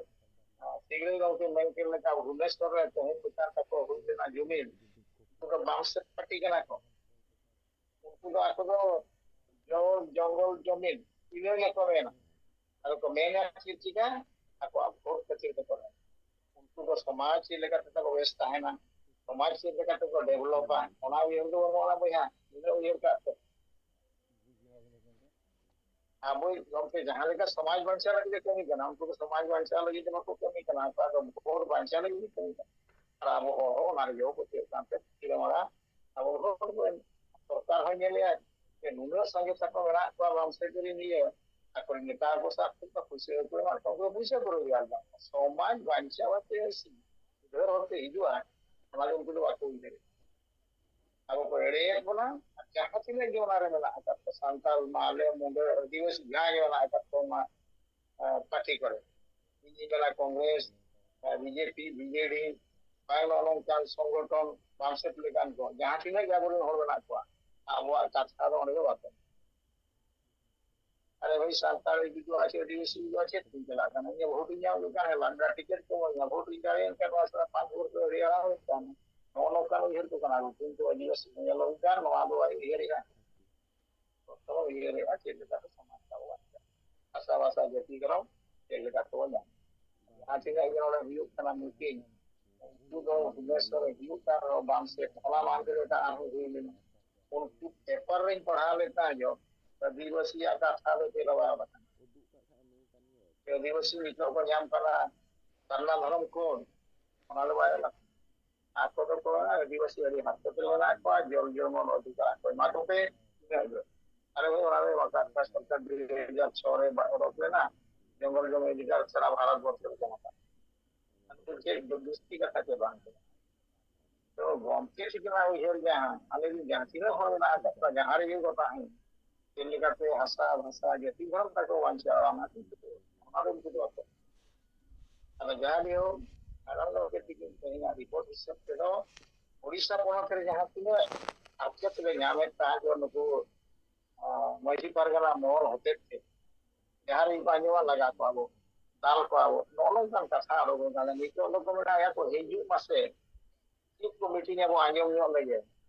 ᱟᱸ, ᱥᱤᱝᱨᱟᱹᱭ ᱜᱚᱢᱠᱮ ᱢᱮᱱ ᱠᱮᱫ ᱞᱮᱠᱟ, ᱵᱷᱩᱵᱽᱱᱮᱥᱚᱨ ᱨᱮ ᱛᱮᱦᱮᱧ ᱪᱮᱛᱟᱱ ᱛᱟᱠᱚ ᱦᱩᱭ ᱞᱮᱱᱟ ᱡᱩᱢᱤᱱ, ᱩᱱᱠᱩ ᱫᱚ ᱵᱟᱢᱥᱮᱫ ᱯᱟᱨᱴᱤ ᱠᱟᱱᱟ ᱠᱚ᱾ ᱩᱱᱠᱩ ᱫᱚ ᱟᱠᱚ ᱫᱚ ᱡᱚ-, ᱡᱚᱝᱜᱚᱞ ᱡᱚᱢᱤᱱ ᱤᱱᱟᱹ ᱜᱮᱠᱚ ᱢᱮᱱᱟ᱾ ᱟᱫᱚ ᱠᱚ ᱢᱮᱱᱟ ᱪᱮᱫ ᱪᱤᱠᱟ? ᱟᱠᱚᱣᱟᱜ ᱵᱷᱳᱴ ᱠᱷᱟᱹᱛᱤᱨ ᱛᱮᱠᱚ ᱢᱮᱱᱟ᱾ ᱩᱱᱠᱩ ᱫᱚ ᱥᱚᱢᱟᱡᱽ ᱪᱮᱫ ᱞᱮᱠᱟ ᱛᱮᱠᱚ ᱵᱮᱥ ᱛᱟᱦᱮᱱᱟ, ᱥᱚᱢᱟᱡᱽ ᱪᱮᱫ ᱞᱮᱠᱟ ᱛᱮᱠᱚ ᱰᱮᱵᱷᱞᱚᱯᱟ, ᱚᱱᱟ ᱩᱭᱦᱟᱹᱨ ᱫᱚ ᱵᱟᱹᱱᱩᱜᱼᱟ ᱵᱚᱭᱦᱟ, ᱤᱱᱟᱹ ᱩᱭᱦᱟᱹᱨ ᱠᱟᱜ ᱯᱮ᱾ ᱟᱵᱚᱭᱤᱡ ᱜᱚᱢᱠᱮ ᱡᱟᱦᱟᱸ ᱞᱮᱠᱟ ᱥᱚᱢᱟᱡᱽ ᱵᱟᱧᱪᱟᱣ ᱞᱟᱹᱜᱤᱫ ᱮ ᱠᱟᱹᱢᱤ ᱠᱟᱱᱟ, ᱩᱱᱠᱩ ᱫᱚ ᱥᱚᱢᱟᱡᱽ ᱵᱟᱧᱪᱟᱣ ᱞᱟᱹᱜᱤᱫ ᱫᱚ ᱵᱟᱠᱚ ᱠᱟᱹᱢᱤ ᱠᱟᱱᱟ, ᱩᱱᱠᱩ ᱫᱚ ᱵᱷᱳᱴ ᱵᱟᱧᱪᱟᱣ ᱞᱟᱹᱜᱤᱫ ᱠᱚ ᱠᱟᱹᱢᱤ ᱠᱟᱱᱟ᱾ ᱟᱨ ᱟᱵᱚ ᱦᱚᱲ ᱦᱚᱸ ᱚᱱᱟ ᱨᱮᱜᱮ ᱵᱚ ᱯᱟᱹᱛᱭᱟᱹᱜ ᱠᱟᱱᱛᱮ ᱛᱤᱨᱟᱹ ᱢᱟᱨᱟ ᱟᱵᱚ ᱦᱚᱲ ᱵᱚᱱ, ᱥᱚᱨᱠᱟᱨ ᱦᱚᱸ ᱧᱮᱞᱮᱜᱼᱟ ᱡᱮ ᱱᱩᱱᱟᱹᱜ ᱥᱟᱸᱜᱮ ᱛᱟᱠᱚ ᱢᱮᱱᱟᱜ ᱠᱚᱣᱟ ᱵᱟᱢᱥᱮᱫ ᱨᱤᱱ ᱤᱭᱟᱹ, ᱟᱠᱚᱨᱮᱱ ᱱᱮᱛᱟ ᱠᱚ ᱥᱟᱵ ᱠᱮᱫ ᱠᱚᱣᱟ, ᱯᱩᱭᱥᱟᱹ ᱠᱚ ᱮᱢᱟᱜ ᱠᱚᱣᱟ, ᱩᱱᱠᱩ ᱫᱚ ᱯᱩᱭᱥᱟᱹ ᱠᱚ ᱨᱳᱡᱽᱜᱟᱨ ᱮᱫᱟ᱾ ᱥᱚᱢᱟᱡᱽ ᱵᱟᱧᱪᱟᱣ ᱠᱟᱛᱮ ᱥᱩᱫᱷᱟᱹᱨ ᱦᱚᱨᱛᱮ ᱦᱤᱡᱩᱜᱼᱟ, ᱚᱱᱟ ᱫᱚ ᱩᱱᱠᱩ ᱫᱚ ᱵᱟᱠᱚ ᱩᱭᱦᱟᱹᱨᱮᱫ᱾ ᱟᱵᱚ ᱠᱚ ᱮᱲᱮᱭᱮᱫ ᱵᱚᱱᱟ᱾ ᱟᱨ ᱡᱟᱦᱟᱸ ᱛᱤᱱᱟᱹᱜ ᱜᱮ ᱚᱱᱟ ᱨᱮ ᱢᱮᱱᱟᱜ ᱟᱠᱟᱫ ᱠᱚ, ᱥᱟᱱᱛᱟᱲ, ᱢᱟᱦᱞᱮ, ᱢᱩᱰᱟᱹ, ᱟᱹᱫᱤᱵᱟᱹᱥᱤ ᱡᱟᱦᱟᱸ ᱜᱮ ᱢᱮᱱᱟᱜ ᱟᱠᱟᱫ ᱠᱚ, ᱚᱱᱟ, ᱟᱸ, ᱯᱟᱨᱴᱤ ᱠᱚᱨᱮ, ᱤᱧ ᱢᱮᱱᱟ ᱠᱚᱝᱜᱨᱮᱥ, ᱟᱸ, ᱵᱤᱡᱮᱯᱤ, ᱵᱤᱡᱮᱰᱤ, ᱵᱟᱝ ᱱᱚᱜᱼᱚ ᱱᱚᱝᱠᱟᱱ ᱥᱚᱝᱜᱚᱴᱷᱚᱱ, ᱵᱟᱢᱥᱮᱫ ᱞᱮᱠᱟᱱ ᱠᱚ, ᱡᱟᱦᱟᱸ ᱛᱤᱱᱟᱹᱜ ᱜᱮ ᱟᱵᱚᱨᱮᱱ ᱦᱚᱲ ᱢᱮᱱᱟᱜ ᱠᱚᱣᱟ, ᱟᱵᱚᱣᱟᱜ ᱠᱟᱛᱷᱟ ᱫᱚ ᱚᱸᱰᱮ ᱫᱚ ᱵᱟᱠᱚ ᱟᱨᱮ ᱵᱷᱟᱹᱭ, ᱥᱟᱱᱛᱟᱲ ᱦᱤᱡᱩᱜᱼᱟ ᱥᱮ ᱟᱹᱫᱤᱵᱟᱹᱥᱤ ᱦᱤᱡᱩᱜᱼᱟ, ᱪᱮᱫ ᱠᱚᱧ ᱪᱟᱞᱟᱜ ᱠᱟᱱᱟ? ᱤᱧᱟᱹᱜ ᱵᱷᱳᱴ ᱤᱧ ᱧᱟᱢ ᱞᱮᱠᱷᱟᱱ ᱦᱮᱸ ᱞᱟᱝ ᱴᱤᱠᱤᱴ ᱠᱚ ᱤᱢᱟᱹᱧᱟ, ᱵᱷᱳᱴ ᱤᱧ ᱫᱟᱲᱮᱭᱮᱱ ᱠᱷᱟᱱ ᱱᱚᱣᱟ ᱥᱟᱞᱟᱜ ᱯᱟᱸᱪ ᱵᱷᱳᱴ ᱫᱚ ᱟᱹᱰᱤ ᱟᱲᱟᱝ ᱦᱩᱭᱩᱜ ᱠᱟᱱ᱾ ᱱᱚᱜᱼᱚ ᱱᱚᱝᱠᱟᱱ ᱩᱭᱦᱟᱹᱨ ᱠᱚ ᱠᱟᱱᱟ, ᱠᱤᱱᱛᱩ ᱟᱹᱫᱤᱵᱟᱹᱥᱤ ᱠᱚ ᱧᱮᱞ ᱞᱮᱱᱠᱷᱟᱱ ᱱᱚᱣᱟ ᱫᱚ ᱵᱟᱭ ᱩᱭᱦᱟᱹᱨᱮᱜᱼᱟ᱾ ᱵᱚᱨᱛᱚᱢᱟᱱ ᱩᱭᱦᱟᱹᱨᱮᱜᱼᱟ ᱪᱮᱫ ᱞᱮᱠᱟᱛᱮ ᱥᱚᱢᱟᱡᱽ ᱛᱟᱵᱚ ᱵᱟᱧᱪᱟᱜᱼᱟ᱾ ᱵᱷᱟᱥᱟ ᱵᱷᱟᱥᱟ ᱡᱟᱹᱛᱤ ᱫᱷᱚᱨᱚᱢ ᱪᱮᱫ ᱞᱮᱠᱟ ᱛᱮᱵᱚᱱ ᱧᱟᱢᱟ᱾ ᱡᱟᱦᱟᱸ ᱛᱤᱱᱟᱹᱜ ᱜᱮ ᱱᱚᱰᱮ ᱦᱩᱭᱩᱜ ᱠᱟᱱᱟ meeting, ᱩᱱᱠᱩ ᱫᱚ ᱵᱷᱩᱵᱽᱱᱮᱥᱚᱨ ᱨᱮ ᱦᱩᱭᱩᱜ ᱠᱟᱱ ᱨᱮᱦᱚᱸ ᱵᱟᱝ ᱥᱮ ᱦᱚᱞᱟ ᱢᱟᱦᱫᱮᱨ ᱮᱴᱟᱜ ᱟᱨᱦᱚᱸ ᱦᱩᱭ ᱞᱮᱱᱟ, ᱩᱱᱠᱩ ᱯᱮᱯᱟᱨ ᱨᱮᱧ ᱯᱟᱲᱦᱟᱣ ᱞᱮᱫ ᱛᱟᱦᱮᱸ ᱡᱚ ᱟᱹᱫᱤᱵᱟᱹᱥᱤᱭᱟᱜ ᱠᱟᱛᱷᱟ ᱫᱚ ᱪᱮᱫ ᱦᱚᱸ ᱵᱟᱭ ᱚᱞ ᱟᱠᱟᱱᱟ᱾ ᱟᱹᱫᱤᱵᱟᱹᱥᱤ ᱱᱤᱛᱚᱜ ᱠᱚ ᱧᱟᱢ ᱠᱟᱱᱟ ᱥᱟᱨᱱᱟ ᱫᱷᱚᱨᱚᱢ ᱠᱳᱰ, ᱚᱱᱟ ᱫᱚ ᱵᱟᱭ ᱚᱞ ᱟᱠᱟᱱᱟ᱾ ᱟᱠᱚ ᱫᱚᱠᱚ ᱟᱹᱫᱤᱵᱟᱹᱥᱤ ᱟᱹᱰᱤ ᱦᱟᱨᱠᱮᱛ ᱨᱮ ᱢᱮᱱᱟᱜ ᱠᱚᱣᱟ, ᱡᱚᱞ ᱡᱚᱢᱚᱱ ᱚᱫᱷᱤᱠᱟᱨ ᱠᱚ ᱮᱢᱟ ᱠᱚᱯᱮ, ᱤᱱᱟᱹᱜ ᱜᱮ᱾ ᱟᱨᱮ ᱵᱷᱟᱹᱭ, ᱚᱱᱟ ᱫᱚ ᱵᱟᱠᱟᱨ ᱠᱟᱱ ᱥᱚᱨᱠᱟᱨ ᱫᱩ ᱦᱟᱡᱟᱨ ᱪᱷᱚ ᱨᱮ ᱵᱟ-, ᱚᱰᱚᱠ ᱞᱮᱱᱟ, ᱡᱚᱝᱜᱚᱞ ᱡᱚᱢᱤ ᱚᱫᱷᱤᱠᱟᱨ ᱥᱟᱨᱟ ᱵᱷᱟᱨᱚᱛ ᱵᱚᱨᱥᱚ ᱨᱮ ᱡᱚᱢᱟ ᱠᱟᱱᱟ᱾ ᱟᱫᱚ ᱪᱮᱫ ᱫᱚ ᱡᱟᱹᱥᱛᱤ ᱠᱟᱛᱷᱟ ᱪᱮ ᱵᱟᱝ ᱠᱟᱱᱟ? ᱛᱚ ᱜᱚᱢᱠᱮ ᱛᱤᱠᱤᱱᱟᱜ ᱩᱭᱦᱟᱹᱨ ᱡᱟᱦᱟᱸ, ᱟᱞᱮ ᱨᱮᱱ ᱡᱟᱦᱟᱸ ᱛᱤᱱᱟᱹᱜ ᱦᱚᱲ ᱢᱮᱱᱟᱜ ᱟᱠᱟᱫ ᱠᱚᱣᱟ, ᱡᱟᱦᱟᱸ ᱨᱮᱜᱮ ᱠᱚ ᱛᱟᱦᱮᱸᱱ, ᱪᱮᱫ ᱞᱮᱠᱟᱛᱮ ᱦᱟᱥᱟ, ᱵᱷᱟᱥᱟ, ᱡᱟᱹᱛᱤ ᱫᱷᱚᱨᱚᱢ ᱛᱟᱠᱚ ᱵᱟᱧᱪᱟᱜᱼᱟ, ᱚᱱᱟ ᱠᱚ ᱩᱱᱠᱩ ᱫᱚ ᱵᱟᱠᱚ᱾ ᱟᱫᱚ ᱡᱟᱦᱟᱸ ᱜᱮ ᱦᱳᱠ, ᱟᱨ ᱜᱚᱢᱠᱮ ᱛᱤᱠᱤᱱ ᱛᱮᱦᱮᱧᱟᱜ ᱨᱤᱯᱳᱨᱴ ᱦᱤᱥᱟᱹᱵ ᱛᱮᱫᱚ ᱳᱰᱤᱥᱟ ᱯᱚᱱᱚᱛ ᱨᱮ ᱡᱟᱦᱟᱸ ᱛᱤᱱᱟᱹᱜ ᱦᱟᱨᱠᱮᱛ ᱞᱮ ᱧᱟᱢᱮᱫ ᱛᱟᱦᱮᱸᱫ ᱱᱩᱠᱩ, ᱟᱸ, ᱢᱟᱹᱡᱷᱤ ᱯᱟᱨᱜᱟᱱᱟ ᱢᱚᱦᱚᱞ ᱦᱚᱛᱮᱡ ᱛᱮ, ᱡᱟᱦᱟᱸ ᱨᱮ ᱟᱸᱡᱚᱢᱟ ᱞᱟᱜᱟ ᱠᱚᱣᱟ ᱵᱚ, ᱫᱟᱞ ᱠᱚᱣᱟ ᱵᱚ, ᱱᱚᱜᱼᱚ ᱱᱚᱝᱠᱟᱱ ᱠᱟᱛᱷᱟ ᱩᱰᱩᱠ ᱮᱱᱟ᱾ ᱱᱤᱛᱚᱜ ᱫᱚᱠᱚ ᱢᱮᱱᱟ, ᱭᱟ ᱠᱚ ᱦᱤᱡᱩᱜ ᱢᱟᱥᱮ, ᱪᱮᱫ ᱠᱚ ᱢᱤᱴᱤᱝ ᱟᱵᱚ ᱟᱸᱡᱚᱢ ᱧᱚᱜ ᱞᱮᱜᱮ᱾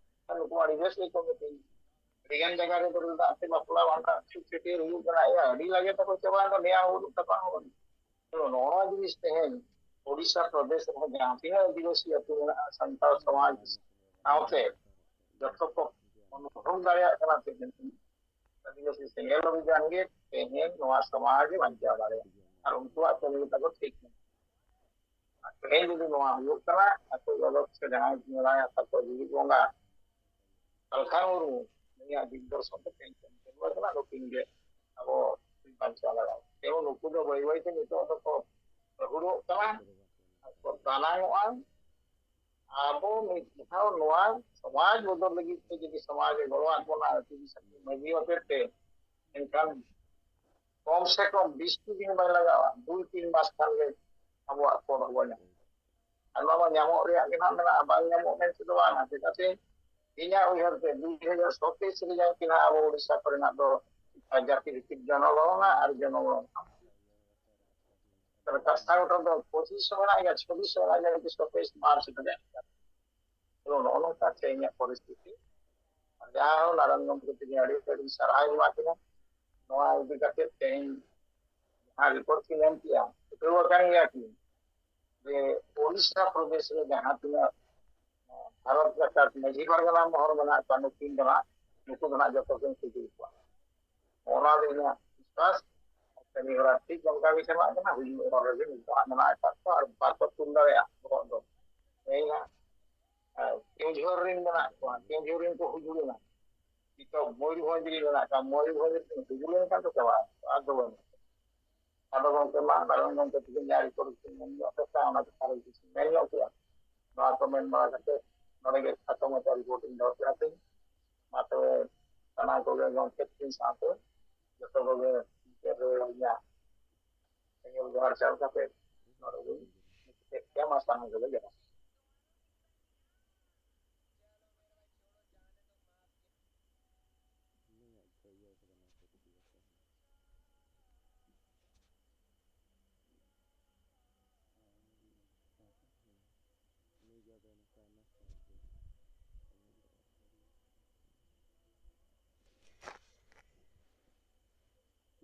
ᱟᱨ ᱱᱩᱠᱩ ᱟᱹᱰᱤ ᱵᱮᱥ ᱜᱮᱠᱚ ᱢᱤᱴᱤᱝ᱾ ᱟᱹᱰᱤ ᱜᱟᱱ ᱡᱟᱭᱜᱟ ᱨᱮᱫᱚ ᱫᱟᱜ ᱛᱮ ᱵᱟᱯᱞᱟ ᱵᱷᱟᱸᱰᱟᱱ ᱪᱷᱩᱛ ᱪᱷᱟᱹᱴᱭᱟᱹᱨ ᱦᱩᱭᱩᱜ ᱠᱟᱱᱟ, ᱭᱟ, ᱟᱹᱰᱤ ᱞᱟᱜᱮ ᱛᱟᱠᱚ ᱪᱟᱵᱟ ᱮᱱᱟ, ᱱᱮᱭᱟᱣ ᱵᱟᱹᱱᱩᱜ ᱛᱟᱠᱚᱣᱟ ᱦᱚᱸ᱾ ᱛᱚ ᱱᱚᱣᱟ ᱡᱤᱱᱤᱥ ᱛᱮᱦᱮᱧ ᱳᱰᱤᱥᱟ ᱯᱨᱚᱫᱮᱥ ᱨᱮᱦᱚᱸ ᱡᱟᱦᱟᱸ ᱛᱤᱱᱟᱹᱜ ᱟᱹᱫᱤᱵᱟᱹᱥᱤ ᱟᱹᱛᱩ ᱢᱮᱱᱟᱜᱼᱟ, ᱥᱟᱱᱛᱟᱲ ᱥᱚᱢᱟᱡᱽ ᱥᱟᱶᱛᱮ ᱡᱚᱛᱚ ᱠᱚ ᱩᱱᱩᱢ ᱫᱟᱲᱮᱭᱟᱜ ᱠᱟᱱᱟ ᱛᱮᱦᱮᱧ᱾ ᱟᱹᱫᱤᱵᱟᱹᱥᱤ ᱥᱮᱸᱜᱮᱞ ᱚᱵᱷᱤᱡᱟᱱ ᱜᱮ ᱛᱮᱦᱮᱧ ᱱᱚᱣᱟ ᱥᱚᱢᱟᱡᱽ ᱮ ᱵᱟᱧᱪᱟᱣ ᱫᱟᱲᱮᱭᱟᱜᱼᱟ᱾ ᱟᱨ ᱩᱱᱠᱩᱣᱟᱜ ᱠᱟᱹᱢᱤ ᱛᱟᱠᱚ ᱴᱷᱤᱠ ᱢᱮᱱᱟᱜᱼᱟ᱾ ᱟᱨ ᱛᱮᱦᱮᱧ ᱡᱩᱫᱤ ᱱᱚᱣᱟ ᱦᱩᱭᱩᱜ ᱠᱟᱱᱟ, ᱟᱠᱚ ᱵᱟᱵᱚᱛ ᱥᱮ ᱡᱟᱦᱟᱸᱭ ᱢᱮᱱᱟᱭᱟ, ᱛᱟᱠᱚ ᱡᱤᱣᱤ ᱵᱚᱸᱜᱟ ᱥᱟᱞᱠᱷᱟᱱ ᱢᱩᱨᱢᱩ, ᱩᱱᱤᱭᱟᱜ ᱫᱤᱜᱽᱫᱚᱨᱥᱚᱱ ᱛᱮ ᱛᱮᱦᱮᱧ ᱠᱚ ᱧᱮᱞ ᱠᱟᱱᱟ, ᱱᱩᱠᱤᱱ ᱜᱮ ᱟᱵᱚ ᱵᱟᱧᱪᱟᱣ ᱞᱟᱜᱟᱣ᱾ ᱛᱮᱦᱮᱧ ᱱᱩᱠᱩ ᱫᱚ ᱵᱟᱹᱭ ᱵᱟᱹᱭ ᱛᱮ ᱱᱤᱛᱚᱜ ᱫᱚᱠᱚ ᱨᱟᱹᱦᱩᱲᱚᱜ ᱠᱟᱱᱟ, ᱟᱨ ᱠᱚ ᱫᱟᱱᱟᱝᱚᱜᱼᱟ᱾ ᱟᱵᱚ ᱢᱤᱫ ᱫᱷᱟᱣ ᱱᱚᱣᱟ ᱥᱚᱢᱟᱡᱽ ᱵᱚᱫᱚᱞ ᱞᱟᱹᱜᱤᱫ ᱛᱮ ᱡᱩᱫᱤ ᱥᱚᱢᱟᱡᱽ ᱮ ᱜᱚᱲᱚᱣᱟᱫ ᱵᱚᱱᱟ, ᱟᱹᱫᱤᱵᱟᱹᱥᱤ ᱢᱟᱹᱡᱷᱤ ᱦᱚᱛᱮᱛᱮ, ᱮᱱᱠᱷᱟᱱ ᱠᱚᱢ ᱥᱮ ᱠᱚᱢ ᱵᱤᱥ ᱴᱤ ᱫᱤᱱ ᱵᱟᱭ ᱞᱟᱜᱟᱜᱼᱟ, ᱫᱩᱭ ᱛᱤᱱ ᱢᱟᱥ ᱠᱷᱟᱱ ᱜᱮ ᱟᱵᱚᱣᱟᱜ ᱯᱚᱫ ᱦᱚᱸᱵᱚᱱ ᱧᱟᱢᱟ᱾ ᱟᱨ ᱱᱚᱣᱟ ᱢᱟ ᱧᱟᱢᱚᱜ ᱨᱮᱭᱟᱜ ᱜᱮ ᱱᱟᱦᱟᱜ ᱢᱮᱱᱟᱜᱼᱟ, ᱵᱟᱝ ᱧᱟᱢᱚᱜ ᱢᱮᱱ ᱛᱮᱫᱚ ᱵᱟᱝ᱾ ᱪᱮᱫᱟᱜ ᱥᱮ ᱤᱧᱟᱹᱜ ᱩᱭᱦᱟᱹᱨ ᱛᱮ ᱫᱩ ᱦᱟᱡᱟᱨ ᱥᱚᱛᱮᱭᱤᱥ ᱨᱮ ᱡᱟᱦᱟᱸ ᱛᱤᱱᱟᱹᱜ ᱟᱵᱚ ᱳᱰᱤᱥᱟ ᱠᱚᱨᱮᱱᱟᱜ ᱫᱚ ᱡᱟᱹᱛᱤ ᱵᱷᱤᱛᱛᱤᱠ ᱡᱚᱱᱚᱜᱚᱬᱚᱱᱟ ᱟᱨ ᱡᱚᱱᱚᱜᱚᱬᱚᱱᱟ ᱛᱟᱦᱞᱮ ᱠᱟᱛᱷᱟ ᱜᱚᱴᱟ ᱫᱚ ᱯᱚᱸᱪᱤᱥ ᱥᱚ ᱢᱮᱱᱟᱜ ᱜᱮᱭᱟ, ᱪᱷᱚᱵᱵᱤᱥ ᱥᱚ ᱢᱮᱱᱟᱜ ᱜᱮᱭᱟ, ᱡᱩᱫᱤ ᱥᱚᱛᱮᱭᱤᱥ ᱢᱟᱨᱪ ᱨᱮ ᱛᱟᱦᱞᱮ ᱱᱚᱜᱼᱚ ᱱᱚᱝᱠᱟ ᱛᱮᱦᱮᱧᱟᱜ ᱯᱚᱨᱤᱥᱛᱷᱤᱛᱤ᱾ ᱟᱨ ᱡᱟᱦᱟᱸ ᱦᱚᱸ ᱱᱟᱨᱟᱭᱚᱱ ᱜᱚᱢᱠᱮ ᱛᱤᱠᱤᱱ ᱟᱹᱰᱤ ᱟᱹᱰᱤ ᱥᱟᱨᱦᱟᱣ ᱮᱢᱟ ᱠᱤᱱᱟ᱾ ᱱᱚᱣᱟ ᱤᱫᱤ ᱠᱟᱛᱮ ᱛᱮᱦᱮᱧ ᱟᱨ ᱨᱤᱯᱳᱨᱴ ᱠᱤᱱ ᱮᱢ ᱠᱮᱜᱼᱟ, ᱴᱷᱤᱠᱟᱹᱣ ᱟᱠᱟᱱ ᱜᱮᱭᱟ ᱠᱤᱱ ᱡᱮ ᱳᱰᱤᱥᱟ ᱯᱨᱚᱫᱮᱥ ᱨᱮ ᱡᱟᱦᱟᱸ ᱛᱤᱱᱟᱹᱜ ᱵᱷᱟᱨᱚᱛ ᱡᱟᱠᱟᱛ ᱢᱟᱹᱡᱷᱤ ᱯᱟᱨᱜᱟᱱᱟ ᱢᱚᱦᱚᱞ ᱢᱮᱱᱟᱜ ᱠᱚᱣᱟ, ᱱᱩᱠᱤᱱ ᱫᱚ ᱱᱟᱜ, ᱱᱩᱠᱩ ᱫᱚ ᱱᱟᱜ ᱡᱚᱛᱚ ᱠᱤᱱ ᱠᱷᱩᱡᱩᱨ ᱠᱚᱣᱟ᱾ ᱚᱱᱟ ᱨᱮᱱᱟᱜ ᱵᱤᱥᱣᱟᱥ ᱠᱟᱹᱢᱤ ᱦᱚᱨᱟ ᱴᱷᱤᱠ ᱚᱱᱠᱟ ᱜᱮ ᱪᱟᱞᱟᱜ ᱠᱟᱱᱟ᱾ ᱦᱩᱭᱩᱜ ᱦᱚᱨ ᱨᱮᱜᱮ ᱱᱤᱛᱚᱜ ᱦᱟᱸᱜ ᱢᱮᱱᱟᱜ ᱟᱠᱟᱫ ᱠᱚᱣᱟ ᱟᱨ ᱵᱟᱠᱚ ᱛᱩᱞ ᱫᱟᱲᱮᱭᱟᱜᱼᱟ ᱵᱚᱦᱚᱜ ᱫᱚ᱾ ᱛᱮᱦᱮᱧ ᱦᱟᱸᱜ, ᱟᱨ ᱠᱮᱣᱡᱷᱚᱨ ᱨᱮᱱ ᱢᱮᱱᱟᱜ ᱠᱚᱣᱟ, ᱠᱮᱣᱡᱷᱚᱨ ᱨᱮᱱ ᱠᱚ ᱦᱩᱡᱩᱜ ᱮᱱᱟ᱾ ᱱᱤᱛᱚᱜ ᱢᱚᱭᱩᱨᱵᱷᱚᱸᱡᱽ ᱨᱮ ᱢᱮᱱᱟᱜ ᱠᱚᱣᱟ, ᱢᱚᱭᱩᱨᱵᱷᱚᱸᱡᱽ ᱨᱮᱱ ᱦᱩᱡᱩᱜ ᱞᱮᱱᱠᱷᱟᱱ ᱠᱚ ᱪᱟᱵᱟᱜᱼᱟ, ᱟᱨ ᱫᱚ ᱵᱟᱹᱱᱩᱜ᱾ ᱟᱫᱚ ᱜᱚᱢᱠᱮ, ᱢᱟ ᱱᱟᱨᱟᱭᱚᱱ ᱜᱚᱢᱠᱮ ᱛᱤᱠᱤᱱ ᱡᱟᱦᱟᱸ ᱨᱤᱯᱳᱨᱴ ᱠᱤᱱ ᱢᱮᱱ ᱧᱚᱜ ᱠᱟᱫᱟ, ᱚᱱᱟ ᱪᱮᱛᱟᱱ ᱨᱮ ᱠᱤᱪᱷᱩ ᱢᱮᱱ ᱧᱚᱜ ᱠᱮᱫᱟ᱾ ᱱᱚᱣᱟ ᱠᱚ ᱢᱮᱱ ᱵᱟᱲᱟ ᱠᱟᱛᱮ ᱱᱚᱰᱮ ᱜᱮ ᱠᱷᱟᱴᱚ ᱢᱟᱪᱷᱟ ᱨᱤᱯᱳᱨᱴ ᱤᱧ ᱫᱚᱦᱚ ᱠᱮᱫᱟ ᱛᱤᱧ᱾ ᱢᱟ ᱛᱚᱵᱮ ᱥᱟᱱᱟᱢ ᱠᱚᱜᱮ ᱜᱚᱢᱠᱮ ᱛᱤᱠᱤᱱ ᱥᱟᱶᱛᱮ ᱡᱚᱛᱚ ᱠᱚᱜᱮ ᱢᱩᱪᱟᱹᱫ ᱨᱮ ᱤᱧᱟᱹᱜ ᱥᱮᱸᱜᱮᱞ ᱡᱚᱦᱟᱨ ᱪᱟᱞ ᱠᱟᱛᱮ ᱱᱚᱰᱮ ᱜᱤᱧ ᱢᱩᱪᱟᱹᱫ ᱠᱮᱫ ᱜᱮᱭᱟ᱾ ᱢᱟ ᱥᱟᱱᱟᱢ ᱠᱚᱜᱮ ᱡᱚᱦᱟᱨ᱾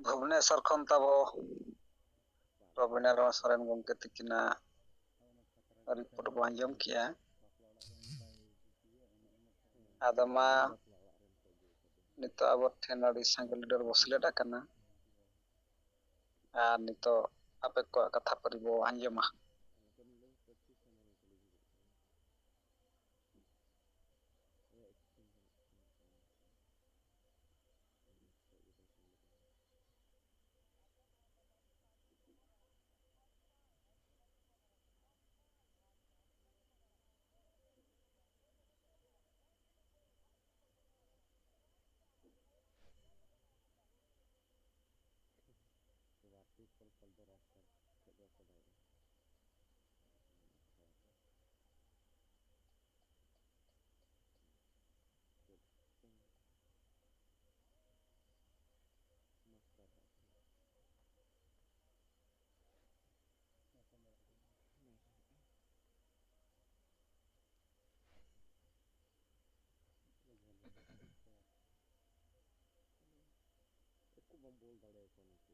ᱵᱷᱩᱵᱽᱱᱮᱥᱚᱨ ᱠᱷᱚᱱ ᱛᱟᱵᱚ ᱨᱚᱵᱤᱱᱫᱨᱚᱱᱟᱛᱷ ᱥᱚᱨᱮᱱ ᱜᱚᱢᱠᱮ ᱛᱤᱠᱤᱱᱟᱜ ᱨᱤᱯᱳᱨᱴ ᱵᱚ ᱟᱸᱡᱚᱢ ᱠᱮᱜᱼᱟ᱾ ᱟᱫᱚ ᱢᱟ ᱱᱤᱛᱚᱜ ᱟᱵᱚ ᱴᱷᱮᱱ ᱟᱹᱰᱤ ᱥᱟᱸᱜᱮ ᱞᱤᱰᱟᱨ ᱵᱚ ᱥᱮᱞᱮᱫ ᱟᱠᱟᱱᱟ᱾ ᱟᱨ ᱱᱤᱛᱚᱜ ᱟᱯᱮ ᱠᱚᱣᱟᱜ ᱠᱟᱛᱷᱟ ᱯᱟᱹᱨᱤ ᱵᱚ ᱟᱸᱡᱚᱢᱟ᱾ ᱮᱠᱴᱩ ᱵᱟᱢ ᱚᱞ ᱫᱟᱲᱮᱭᱟᱠᱚᱣᱟ ᱱᱩᱠᱩ᱾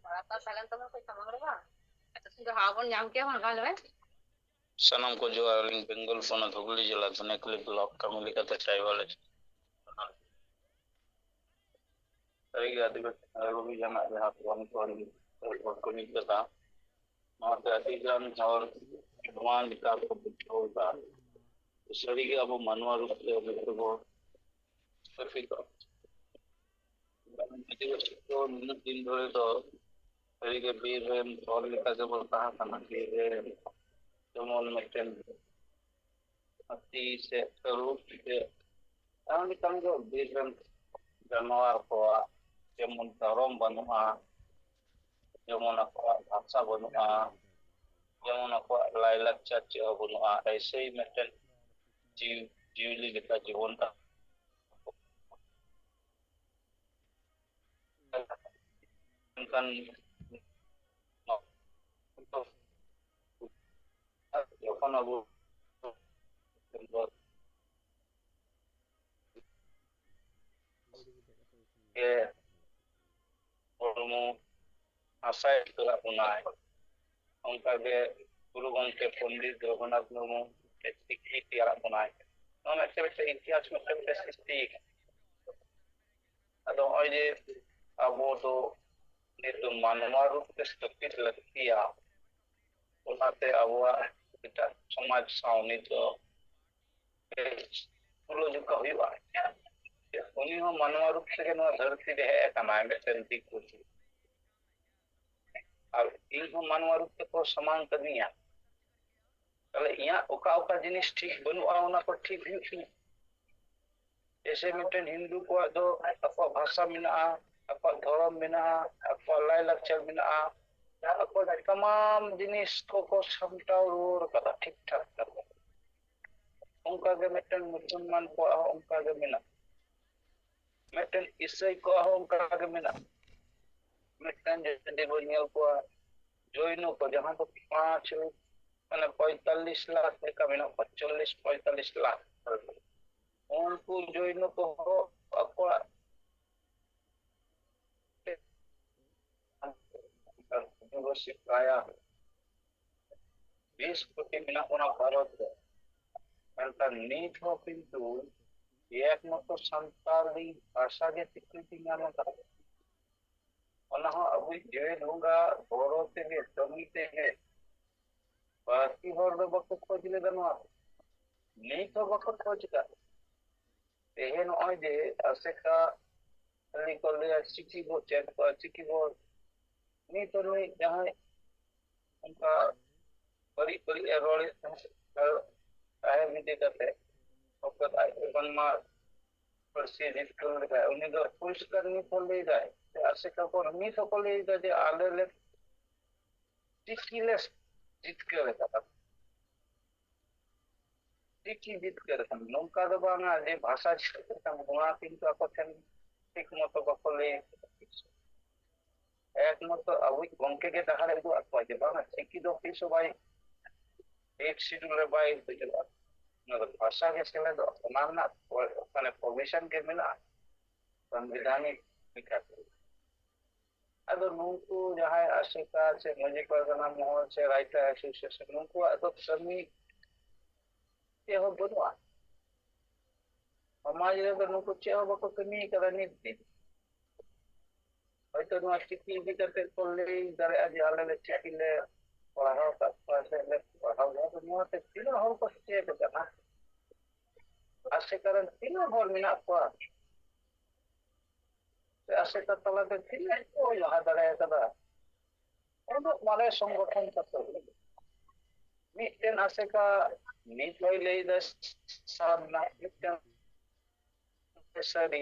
ᱞᱟᱛᱟᱨ ᱥᱟᱜᱮᱱ ᱛᱟᱵᱚᱱ ᱠᱚ ᱥᱟᱢᱟᱝ ᱨᱮ ᱵᱟᱝ? ᱟᱪᱪᱷᱟ, ᱥᱤᱧ ᱫᱚ ᱦᱟᱣᱟ ᱵᱚᱱ ᱧᱟᱢ ᱠᱮᱭᱟ ᱵᱟᱝ, ᱜᱟᱞ ᱨᱮ? ᱥᱟᱱᱟᱢ ᱠᱚ ᱡᱚᱦᱟᱨ᱾ ᱟᱹᱞᱤᱧ ᱵᱮᱝᱜᱚᱞ ᱯᱚᱱᱚᱛ ᱦᱩᱜᱽᱞᱤ ᱡᱮᱞᱟ ᱫᱷᱚᱱᱮᱠᱟᱞᱤ ᱵᱞᱚᱠ ᱠᱟᱹᱢᱤ ᱞᱮᱠᱟᱛᱮ ᱴᱨᱟᱭᱵᱟᱞ᱾ ᱥᱟᱹᱨᱤᱜᱮ ᱟᱹᱫᱤᱵᱟᱹᱥᱤ ᱱᱟᱜᱟᱨ ᱚᱵᱷᱤᱡᱟᱱᱟᱜ ᱡᱟᱦᱟᱸ ᱯᱩᱨᱚᱱ ᱠᱚ ᱠᱚ ᱢᱤᱫ ᱠᱟᱫᱟ, ᱱᱚᱣᱟᱛᱮ ᱟᱹᱰᱤ ᱜᱟᱱ ᱦᱚᱲ ᱱᱚᱣᱟ ᱞᱮᱠᱟ ᱠᱚ ᱵᱩᱡᱷᱟᱹᱣ ᱮᱫᱟ᱾ ᱥᱟᱹᱨᱤᱜᱮ ᱟᱵᱚ ᱢᱟᱱᱣᱟ ᱨᱩᱯ ᱛᱮ ᱟᱵᱚ ᱫᱚᱵᱚ ᱦᱟᱹᱯᱤᱫᱚᱜ᱾ ᱟᱹᱫᱤᱵᱟᱹᱥᱤ ᱠᱚ ᱱᱩᱱᱟᱹᱜ ᱫᱤᱱ ᱫᱷᱚᱨᱮ ᱫᱚ ᱥᱟᱹᱨᱤᱜᱮ ᱵᱤᱨ ᱨᱮᱱ ᱦᱚᱲ ᱞᱮᱠᱟ ᱜᱮᱵᱚᱱ ᱛᱟᱦᱮᱸ ᱠᱟᱱᱟ᱾ ᱵᱤᱨ ᱨᱮ ᱡᱮᱢᱚᱱ ᱢᱤᱫᱴᱮᱱ ᱦᱟᱹᱛᱤ ᱥᱮ ᱛᱟᱹᱨᱩᱵ ᱥᱮ ᱟᱨ ᱢᱤᱫᱴᱟᱝ ᱫᱚ ᱵᱤᱨ ᱨᱮᱱ ᱡᱟᱱᱣᱟᱨ ᱠᱚᱣᱟᱜ ᱡᱮᱢᱚᱱ ᱫᱷᱚᱨᱚᱢ ᱵᱟᱹᱱᱩᱜᱼᱟ, ᱡᱮᱢᱚᱱ ᱟᱠᱚᱣᱟᱜ ᱵᱷᱟᱥᱟ ᱵᱟᱹᱱᱩᱜᱼᱟ, ᱡᱮᱢᱚᱱ ᱟᱠᱚᱣᱟᱜ ᱞᱟᱭᱼᱞᱟᱠᱪᱟᱨ ᱪᱮᱫ ᱦᱚᱸ ᱵᱟᱹᱱᱩᱜᱼᱟ, ᱮᱭᱥᱮ ᱦᱤ ᱢᱤᱫᱴᱮᱱ ᱡᱤᱣᱤ ᱡᱤᱭᱟᱹᱞᱤ ᱞᱮᱠᱟ ᱡᱤᱵᱚᱱ ᱠᱟᱱᱟ᱾ ᱢᱮᱱᱠᱷᱟᱱ ᱡᱚᱠᱷᱚᱱ ᱟᱵᱚ ᱜᱮ ᱦᱚᱲᱢᱚ ᱦᱟᱥᱟᱭ ᱴᱷᱤᱠᱟᱹ ᱟᱫ ᱵᱚᱱᱟᱭ, ᱚᱱᱠᱟᱜᱮ ᱜᱩᱨᱩ ᱜᱚᱢᱠᱮ ᱯᱚᱱᱰᱤᱛ ᱨᱚᱜᱷᱩᱱᱟᱛᱷ ᱢᱩᱨᱢᱩ ᱢᱤᱫᱴᱮᱱ ᱪᱤᱠᱤ ᱛᱮᱭᱟᱨᱟᱫ ᱵᱚᱱᱟᱭ᱾ ᱱᱚᱣᱟ ᱢᱤᱫᱴᱮᱱ ᱢᱤᱫᱴᱮᱱ ᱤᱛᱤᱦᱟᱥ ᱢᱤᱫᱴᱮᱱ ᱢᱤᱫᱴᱮᱱ ᱥᱨᱤᱥᱴᱤ ᱟᱠᱟᱱᱟ᱾ ᱟᱫᱚ ᱱᱚᱜᱼᱚᱭ ᱡᱮ ᱟᱵᱚ ᱫᱚ ᱱᱤᱛ ᱫᱚ ᱢᱟᱱᱣᱟ ᱨᱩᱯ ᱛᱮ ᱥᱛᱷᱟᱯᱤᱛ ᱞᱟᱹᱠᱛᱤᱭᱟ, ᱚᱱᱟᱛᱮ ᱟᱵᱚᱣᱟᱜ ᱮᱴᱟᱜ ᱥᱚᱢᱟᱡᱽ ᱥᱟᱶ ᱱᱤᱛ ᱫᱚ ᱛᱩᱞᱟᱹᱡᱚᱠᱷᱟ ᱦᱩᱭᱩᱜᱼᱟ᱾ ᱩᱱᱤ ᱦᱚᱸ ᱢᱟᱱᱣᱟ ᱨᱩᱯ ᱛᱮᱜᱮ ᱱᱚᱣᱟ ᱫᱷᱟᱹᱨᱛᱤ ᱨᱮ ᱦᱮᱡ ᱟᱠᱟᱱᱟᱭ, ᱢᱤᱫᱴᱮᱱ ᱫᱤᱠᱩ᱾ ᱟᱨ ᱤᱧ ᱦᱚᱸ ᱢᱟᱱᱣᱟ ᱨᱩᱯ ᱛᱮᱠᱚ ᱥᱟᱢᱟᱝ ᱠᱟᱹᱫᱤᱧᱟ, ᱛᱟᱦᱞᱮ ᱤᱧᱟᱹᱜ ᱚᱠᱟ ᱚᱠᱟ ᱡᱤᱱᱤᱥ ᱴᱷᱤᱠ ᱵᱟᱹᱱᱩᱜᱼᱟ, ᱚᱱᱟ ᱠᱚ ᱴᱷᱤᱠ ᱦᱩᱭᱩᱜ ᱛᱤᱧᱟ᱾ ᱡᱮᱭᱥᱮ ᱢᱤᱫᱴᱮᱱ ᱦᱤᱱᱫᱩ ᱠᱚᱣᱟᱜ ᱫᱚ ᱟᱠᱚᱣᱟᱜ ᱵᱷᱟᱥᱟ ᱢᱮᱱᱟᱜᱼᱟ, ᱟᱠᱚᱣᱟᱜ ᱫᱷᱚᱨᱚᱢ ᱢᱮᱱᱟᱜᱼᱟ, ᱟᱠᱚᱣᱟᱜ ᱞᱟᱭᱼᱞᱟᱠᱪᱟᱨ ᱢᱮᱱᱟᱜᱼᱟ, ᱟᱠᱚᱣᱟᱜ ᱛᱟᱢᱟᱢ ᱡᱤᱱᱤᱥ ᱠᱚᱠᱚ ᱥᱟᱢᱴᱟᱣ ᱨᱩᱣᱟᱹᱲ ᱠᱟᱫᱟ ᱴᱷᱤᱠ ᱴᱷᱟᱠ ᱠᱟᱛᱮ᱾ ᱚᱱᱠᱟᱜᱮ ᱢᱤᱫᱴᱮᱱ ᱢᱩᱥᱚᱞᱢᱟᱱ ᱠᱚᱣᱟᱜ ᱦᱚᱸ ᱚᱱᱠᱟᱜᱮ ᱢᱮᱱᱟᱜᱼᱟ᱾ ᱢᱤᱫᱴᱮᱱ ᱤᱥᱟᱹᱭ ᱠᱚᱣᱟᱜ ᱦᱚᱸ ᱚᱱᱠᱟᱜᱮ ᱢᱮᱱᱟᱜᱼᱟ᱾ ᱢᱤᱫᱴᱮᱱ ᱡᱩᱫᱤ ᱵᱚᱱ ᱧᱮᱞ ᱠᱚᱣᱟ ᱡᱳᱭᱱᱚ ᱠᱚ, ᱡᱟᱦᱟᱸ ᱫᱚ ᱯᱟᱸᱪ ᱢᱟᱱᱮ ᱯᱚᱸᱭᱛᱟᱞᱞᱤᱥ ᱞᱟᱠᱷ ᱞᱮᱠᱟ ᱢᱮᱱᱟᱜ ᱠᱚᱣᱟ, ᱪᱚᱞᱞᱤᱥ ᱯᱚᱸᱭᱛᱟᱞᱞᱤᱥ ᱞᱟᱠᱷ᱾ ᱩᱱᱠᱩ ᱡᱳᱭᱱᱚ ᱠᱚᱦᱚᱸ ᱟᱠᱚᱣᱟᱜ ᱤᱭᱩᱱᱤᱵᱷᱟᱨᱥᱤᱴᱤ ᱯᱨᱟᱭ ᱵᱤᱥ ᱠᱳᱴᱤ ᱢᱮᱱᱟᱜ ᱵᱚᱱᱟ ᱵᱷᱟᱨᱚᱛ ᱨᱮ, ᱢᱮᱱᱠᱷᱟᱱ ᱱᱤᱛ ᱦᱚᱸ ᱠᱤᱱᱛᱩ ᱮᱠᱢᱟᱛᱨᱚ ᱥᱟᱱᱛᱟᱲᱤ ᱵᱷᱟᱥᱟ ᱜᱮ ᱥᱤᱠᱨᱤᱛᱤ ᱧᱟᱢ ᱟᱠᱟᱫᱟ᱾ ᱚᱱᱟ ᱦᱚᱸ ᱟᱵᱚᱭᱤᱡ ᱡᱤᱣᱤ ᱵᱚᱸᱜᱟ ᱜᱚᱲᱚ ᱛᱮᱜᱮ, ᱠᱟᱹᱢᱤ ᱛᱮᱜᱮ᱾ ᱵᱟᱹᱠᱤ ᱦᱚᱲ ᱫᱚ ᱵᱟᱠᱚ ᱠᱷᱚᱡᱽ ᱞᱮᱫᱟ ᱱᱚᱣᱟ᱾ ᱱᱤᱛ ᱦᱚᱸ ᱵᱟᱠᱚ ᱠᱷᱚᱡᱽ ᱟᱠᱟᱫ᱾ ᱛᱮᱦᱮᱧ ᱱᱚᱜᱼᱚᱭ ᱡᱮ ᱟᱥᱮᱠᱟ ᱠᱷᱟᱹᱞᱤ ᱠᱚ ᱞᱟᱹᱭᱟ ᱪᱤᱠᱤ ᱵᱚ ᱪᱮᱫ ᱠᱚᱣᱟ, ᱪᱤᱠᱤ ᱵᱚ, ᱱᱤᱛ ᱦᱚᱸ ᱱᱩᱭ ᱡᱟᱦᱟᱸᱭ ᱚᱱᱠᱟ ᱵᱟᱹᱲᱤᱡ ᱵᱟᱹᱲᱤᱡ ᱮ ᱨᱚᱲᱮᱫ ᱛᱟᱦᱮᱸᱫ, ᱟᱨ ᱛᱟᱦᱮᱸ ᱵᱤᱫᱟᱹ ᱠᱟᱛᱮ ᱚᱠᱚᱭ ᱟᱡ ᱵᱟᱝᱢᱟ ᱯᱟᱹᱨᱥᱤ ᱡᱤᱛᱠᱟᱹᱨ ᱞᱮᱫᱟᱭ, ᱩᱱᱤ ᱫᱚ ᱯᱚᱨᱤᱥᱠᱟᱨ ᱱᱤᱛ ᱦᱚᱸ ᱞᱟᱹᱭ ᱫᱟᱭ ᱡᱮ ᱟᱥᱮᱠᱟ ᱠᱚ ᱱᱤᱛ ᱦᱚᱸᱠᱚ ᱞᱟᱹᱭ ᱫᱟ ᱡᱮ ᱟᱞᱮ ᱞᱮ ᱪᱤᱠᱤ ᱞᱮ ᱡᱤᱛᱠᱟᱹᱨ ᱟᱠᱟᱫᱟ᱾ ᱪᱤᱠᱤ ᱡᱤᱛᱠᱟᱹᱨ ᱟᱠᱟᱱᱟ, ᱱᱚᱝᱠᱟ ᱫᱚ ᱵᱟᱝᱟ ᱡᱮ ᱵᱷᱟᱥᱟ ᱡᱤᱛᱠᱟᱹᱨ ᱟᱠᱟᱱᱟ, ᱱᱚᱣᱟ ᱠᱤᱱᱛᱩ ᱟᱠᱚ ᱴᱷᱮᱱ ᱴᱷᱤᱠ ᱢᱚᱛᱚ ᱵᱟᱠᱚ ᱞᱟᱹᱭ ᱟᱠᱟᱫᱟ᱾ ᱮᱠᱢᱟᱛᱨᱚ ᱟᱵᱚᱭᱤᱡ ᱜᱚᱢᱠᱮ ᱜᱮ ᱰᱟᱦᱟᱨ ᱮ ᱩᱫᱩᱜ ᱟᱠᱚᱣᱟ ᱡᱮ ᱵᱟᱝᱟ ᱪᱤᱠᱤ ᱫᱚ ᱛᱤᱥ ᱦᱚᱸ ᱵᱟᱭ, ᱮᱭᱤᱴ ᱥᱤᱰᱩᱞ ᱨᱮ ᱵᱟᱭ ᱦᱩᱭᱩᱜᱼᱟ᱾ ᱚᱱᱟ ᱫᱚ ᱵᱷᱟᱥᱟ ᱜᱮ ᱥᱮᱞᱮᱫᱚᱜ, ᱚᱱᱟ ᱨᱮᱱᱟᱜ ᱢᱟᱱᱮ ᱯᱨᱚᱵᱷᱤᱥᱚᱱ ᱜᱮ ᱢᱮᱱᱟᱜᱼᱟ ᱥᱚᱝᱵᱤᱫᱷᱟᱱᱤᱠ ᱞᱮᱠᱟᱛᱮ᱾ ᱟᱫᱚ ᱱᱩᱠᱩ ᱡᱟᱦᱟᱸᱭ ᱟᱥᱮᱠᱟ ᱥᱮ ᱢᱟᱹᱡᱷᱤ ᱯᱟᱨᱜᱟᱱᱟ ᱢᱚᱦᱚᱞ ᱥᱮ ᱨᱟᱭᱴᱟᱨ ᱮᱥᱳᱥᱤᱭᱮᱥᱚᱱ, ᱱᱩᱠᱩᱣᱟᱜ ᱫᱚ ᱠᱟᱹᱢᱤ ᱪᱮᱫ ᱦᱚᱸ ᱵᱟᱹᱱᱩᱜᱼᱟ᱾ ᱥᱚᱢᱟᱡᱽ ᱨᱮᱫᱚ ᱱᱩᱠᱩ ᱪᱮᱫ ᱦᱚᱸ ᱵᱟᱠᱚ ᱠᱟᱹᱢᱤ ᱠᱟᱫᱟ ᱱᱤᱛ ᱫᱤᱱ᱾ ᱦᱚᱭᱛᱚ ᱱᱚᱣᱟ ᱪᱤᱠᱤ ᱤᱫᱤ ᱠᱟᱛᱮ ᱠᱚ ᱞᱟᱹᱭ ᱫᱟᱲᱮᱭᱟᱜᱼᱟ ᱡᱮ ᱟᱞᱮ ᱞᱮ ᱪᱤᱠᱤ ᱞᱮ ᱯᱟᱲᱦᱟᱣ ᱟᱠᱟᱫ ᱠᱚᱣᱟ ᱥᱮ ᱞᱮ ᱯᱟᱲᱦᱟᱣ ᱠᱟᱫᱟ, ᱱᱚᱣᱟ ᱛᱮ ᱛᱤᱱᱟᱹᱜ ᱦᱚᱲ ᱠᱚ ᱥᱮᱪᱮᱫ ᱟᱠᱟᱱᱟ? ᱟᱥᱮᱠᱟ ᱨᱮᱱ ᱛᱤᱱᱟᱹᱜ ᱦᱚᱲ ᱢᱮᱱᱟᱜ ᱠᱚᱣᱟ? ᱥᱮ ᱟᱥᱮᱠᱟ ᱛᱟᱞᱟᱛᱮ ᱛᱤᱱᱟᱹᱜ ᱠᱚ ᱞᱟᱦᱟ ᱫᱟᱲᱮ ᱟᱠᱟᱫᱟ? ᱩᱱᱟᱹᱜ ᱢᱟᱨᱮ ᱥᱚᱝᱜᱚᱴᱷᱚᱱ ᱠᱟᱛᱮ ᱢᱤᱫᱴᱮᱱ ᱟᱥᱮᱠᱟ ᱱᱤᱛ ᱦᱚᱸᱭ ᱞᱟᱹᱭ ᱮᱫᱟ ᱥᱟᱨ ᱨᱮᱱᱟᱜ ᱢᱤᱫᱴᱮᱱ ᱥᱟᱹᱨᱤ,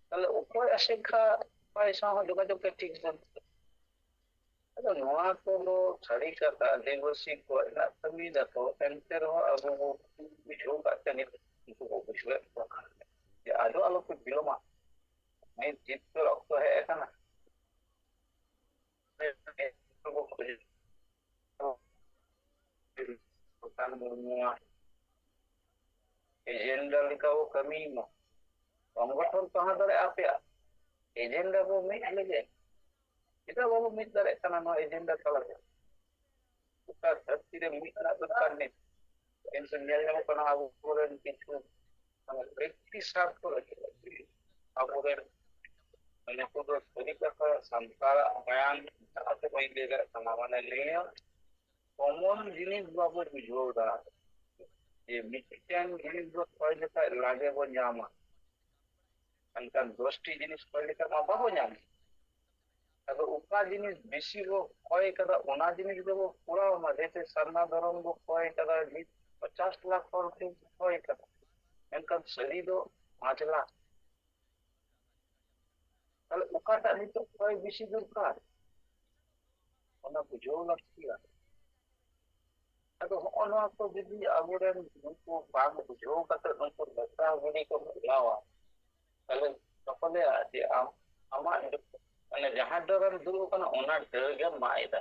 ᱛᱟᱦᱞᱮ ᱚᱠᱚᱭ ᱟᱥᱮᱠᱟ ᱚᱠᱚᱭ ᱥᱟᱶ ᱦᱚᱸ ᱡᱳᱜᱟᱡᱳᱜᱽ ᱜᱮ ᱴᱷᱤᱠ ᱵᱟᱹᱱᱩᱜ ᱛᱟᱭᱟ᱾ ᱟᱫᱚ ᱱᱚᱣᱟ ᱠᱚᱫᱚ ᱥᱟᱹᱨᱤ ᱠᱟᱛᱷᱟ, ᱟᱹᱫᱤᱵᱟᱹᱥᱤ ᱠᱚ ᱨᱮᱱᱟᱜ ᱠᱟᱹᱢᱤ ᱫᱟᱠᱚ, ᱮᱱᱛᱮ ᱨᱮᱦᱚᱸ ᱟᱵᱚ ᱵᱚ ᱵᱩᱡᱷᱟᱹᱣ ᱠᱟᱜ ᱛᱮ ᱱᱤᱛ ᱩᱱᱠᱩ ᱠᱚ ᱵᱩᱡᱷᱟᱹᱣᱮᱫ ᱠᱚᱣᱟ ᱡᱮ ᱟᱫᱚ ᱟᱞᱚ ᱠᱚ ᱵᱤᱞᱚᱢᱟ᱾ ᱱᱤᱛ ᱡᱤᱛᱠᱟᱹᱨ ᱚᱠᱛᱚ ᱦᱮᱡ ᱟᱠᱟᱱᱟ᱾ ᱮᱡᱮᱱᱰᱟ ᱞᱮᱠᱟ ᱵᱚ ᱠᱟᱹᱢᱤ ᱢᱟ᱾ ᱥᱚᱝᱜᱚᱴᱷᱚᱱ ᱛᱟᱦᱮᱸ ᱫᱟᱲᱮᱭᱟᱜᱼᱟ ᱟᱯᱮᱭᱟᱜ, ᱮᱡᱮᱱᱰᱟ ᱵᱚ ᱢᱤᱫ ᱞᱮᱜᱮ᱾ ᱪᱮᱫᱟᱜ ᱵᱟᱵᱚ ᱢᱤᱫ ᱫᱟᱲᱮᱭᱟᱜ ᱠᱟᱱᱟ ᱱᱚᱣᱟ ᱮᱡᱮᱱᱰᱟ ᱛᱟᱞᱟᱛᱮ? ᱜᱚᱴᱟ ᱫᱷᱟᱹᱨᱛᱤ ᱨᱮ ᱢᱤᱫ ᱨᱮᱱᱟᱜ ᱫᱚᱨᱠᱟᱨ ᱱᱤᱛ᱾ ᱠᱤᱱᱛᱩ ᱧᱮᱞ ᱧᱟᱢᱚᱜ ᱠᱟᱱᱟ ᱟᱵᱚᱨᱮᱱ ᱠᱤᱪᱷᱩ, ᱢᱟᱱᱮ, ᱵᱮᱠᱛᱤ ᱥᱟᱨᱛᱷᱚ ᱞᱟᱹᱜᱤᱫ ᱟᱵᱚᱨᱮᱱ, ᱢᱟᱱᱮ, ᱱᱩᱠᱩ ᱫᱚ ᱥᱟᱹᱨᱤ ᱠᱟᱛᱷᱟ ᱥᱟᱱᱛᱟᱲᱟᱜ ᱢᱟᱭᱟᱝ ᱞᱮᱠᱟᱛᱮ ᱵᱟᱹᱧ ᱞᱟᱹᱭ ᱫᱟᱲᱮᱭᱟᱜ ᱠᱟᱱᱟ, ᱢᱟᱱᱮ, ᱱᱤᱭᱟᱹ ᱠᱚᱢᱚᱱ ᱡᱤᱱᱤᱥ ᱵᱟᱵᱚ ᱵᱩᱡᱷᱟᱹᱣ ᱮᱫᱟ ᱡᱮ ᱢᱤᱫᱴᱮᱱ ᱡᱤᱱᱤᱥ ᱵᱚ ᱠᱷᱚᱭ ᱞᱮᱠᱷᱟᱡ ᱞᱟᱜᱮ ᱵᱚ ᱧᱟᱢᱟ, ᱢᱮᱱᱠᱷᱟᱱ ᱫᱚᱥᱴᱤ ᱡᱤᱱᱤᱥ ᱠᱷᱚᱭ ᱞᱮᱠᱷᱟᱡ ᱢᱟ ᱵᱟᱵᱚ ᱧᱟᱢ᱾ ᱟᱫᱚ ᱚᱠᱟ ᱡᱤᱱᱤᱥ ᱵᱮᱥᱤ ᱵᱚ ᱠᱷᱚᱭ ᱠᱟᱫᱟ, ᱚᱱᱟ ᱡᱤᱱᱤᱥ ᱜᱮᱵᱚ ᱯᱩᱨᱟᱣ ᱢᱟ᱾ ᱡᱮᱭᱥᱮ ᱥᱟᱨᱱᱟ ᱫᱷᱚᱨᱚᱢ ᱵᱚ ᱠᱷᱚᱭ ᱠᱟᱫᱟ, ᱱᱤᱛ ᱯᱚᱪᱟᱥ ᱞᱟᱠᱷ ᱦᱚᱲ ᱠᱚ ᱠᱷᱚᱭ ᱠᱟᱫᱟ, ᱢᱮᱱᱠᱷᱟᱱ ᱥᱟᱹᱨᱤ ᱫᱚ ᱯᱟᱸᱪ ᱞᱟᱠᱷ᱾ ᱛᱟᱦᱞᱮ ᱚᱠᱟᱴᱟᱜ ᱱᱤᱛᱚᱜ ᱠᱷᱚᱭ ᱵᱮᱥᱤ ᱫᱚᱨᱠᱟᱨ, ᱚᱱᱟ ᱵᱩᱡᱷᱟᱹᱣ ᱞᱟᱹᱠᱛᱤᱭᱟ᱾ ᱟᱫᱚ ᱦᱚᱸᱜᱼᱚ ᱱᱚᱣᱟ ᱠᱚ ᱡᱩᱫᱤ ᱟᱵᱚᱨᱮᱱ ᱱᱩᱠᱩ ᱵᱟᱝ ᱵᱩᱡᱷᱟᱹᱣ ᱠᱟᱛᱮ ᱱᱩᱠᱩ ᱱᱮᱛᱟ ᱜᱤᱰᱤ ᱠᱚ ᱵᱮᱱᱟᱣᱟ, ᱛᱟᱦᱞᱮ ᱵᱟᱠᱚ ᱞᱟᱹᱭᱟ ᱡᱮ ᱟᱢ ᱟᱢᱟᱜ, ᱢᱟᱱᱮ, ᱡᱟᱦᱟᱸ ᱰᱟᱹᱨᱮᱢ ᱫᱩᱲᱩᱵ ᱠᱟᱱᱟ, ᱚᱱᱟ ᱰᱟᱹᱨ ᱜᱮᱢ ᱢᱟᱜ ᱮᱫᱟ᱾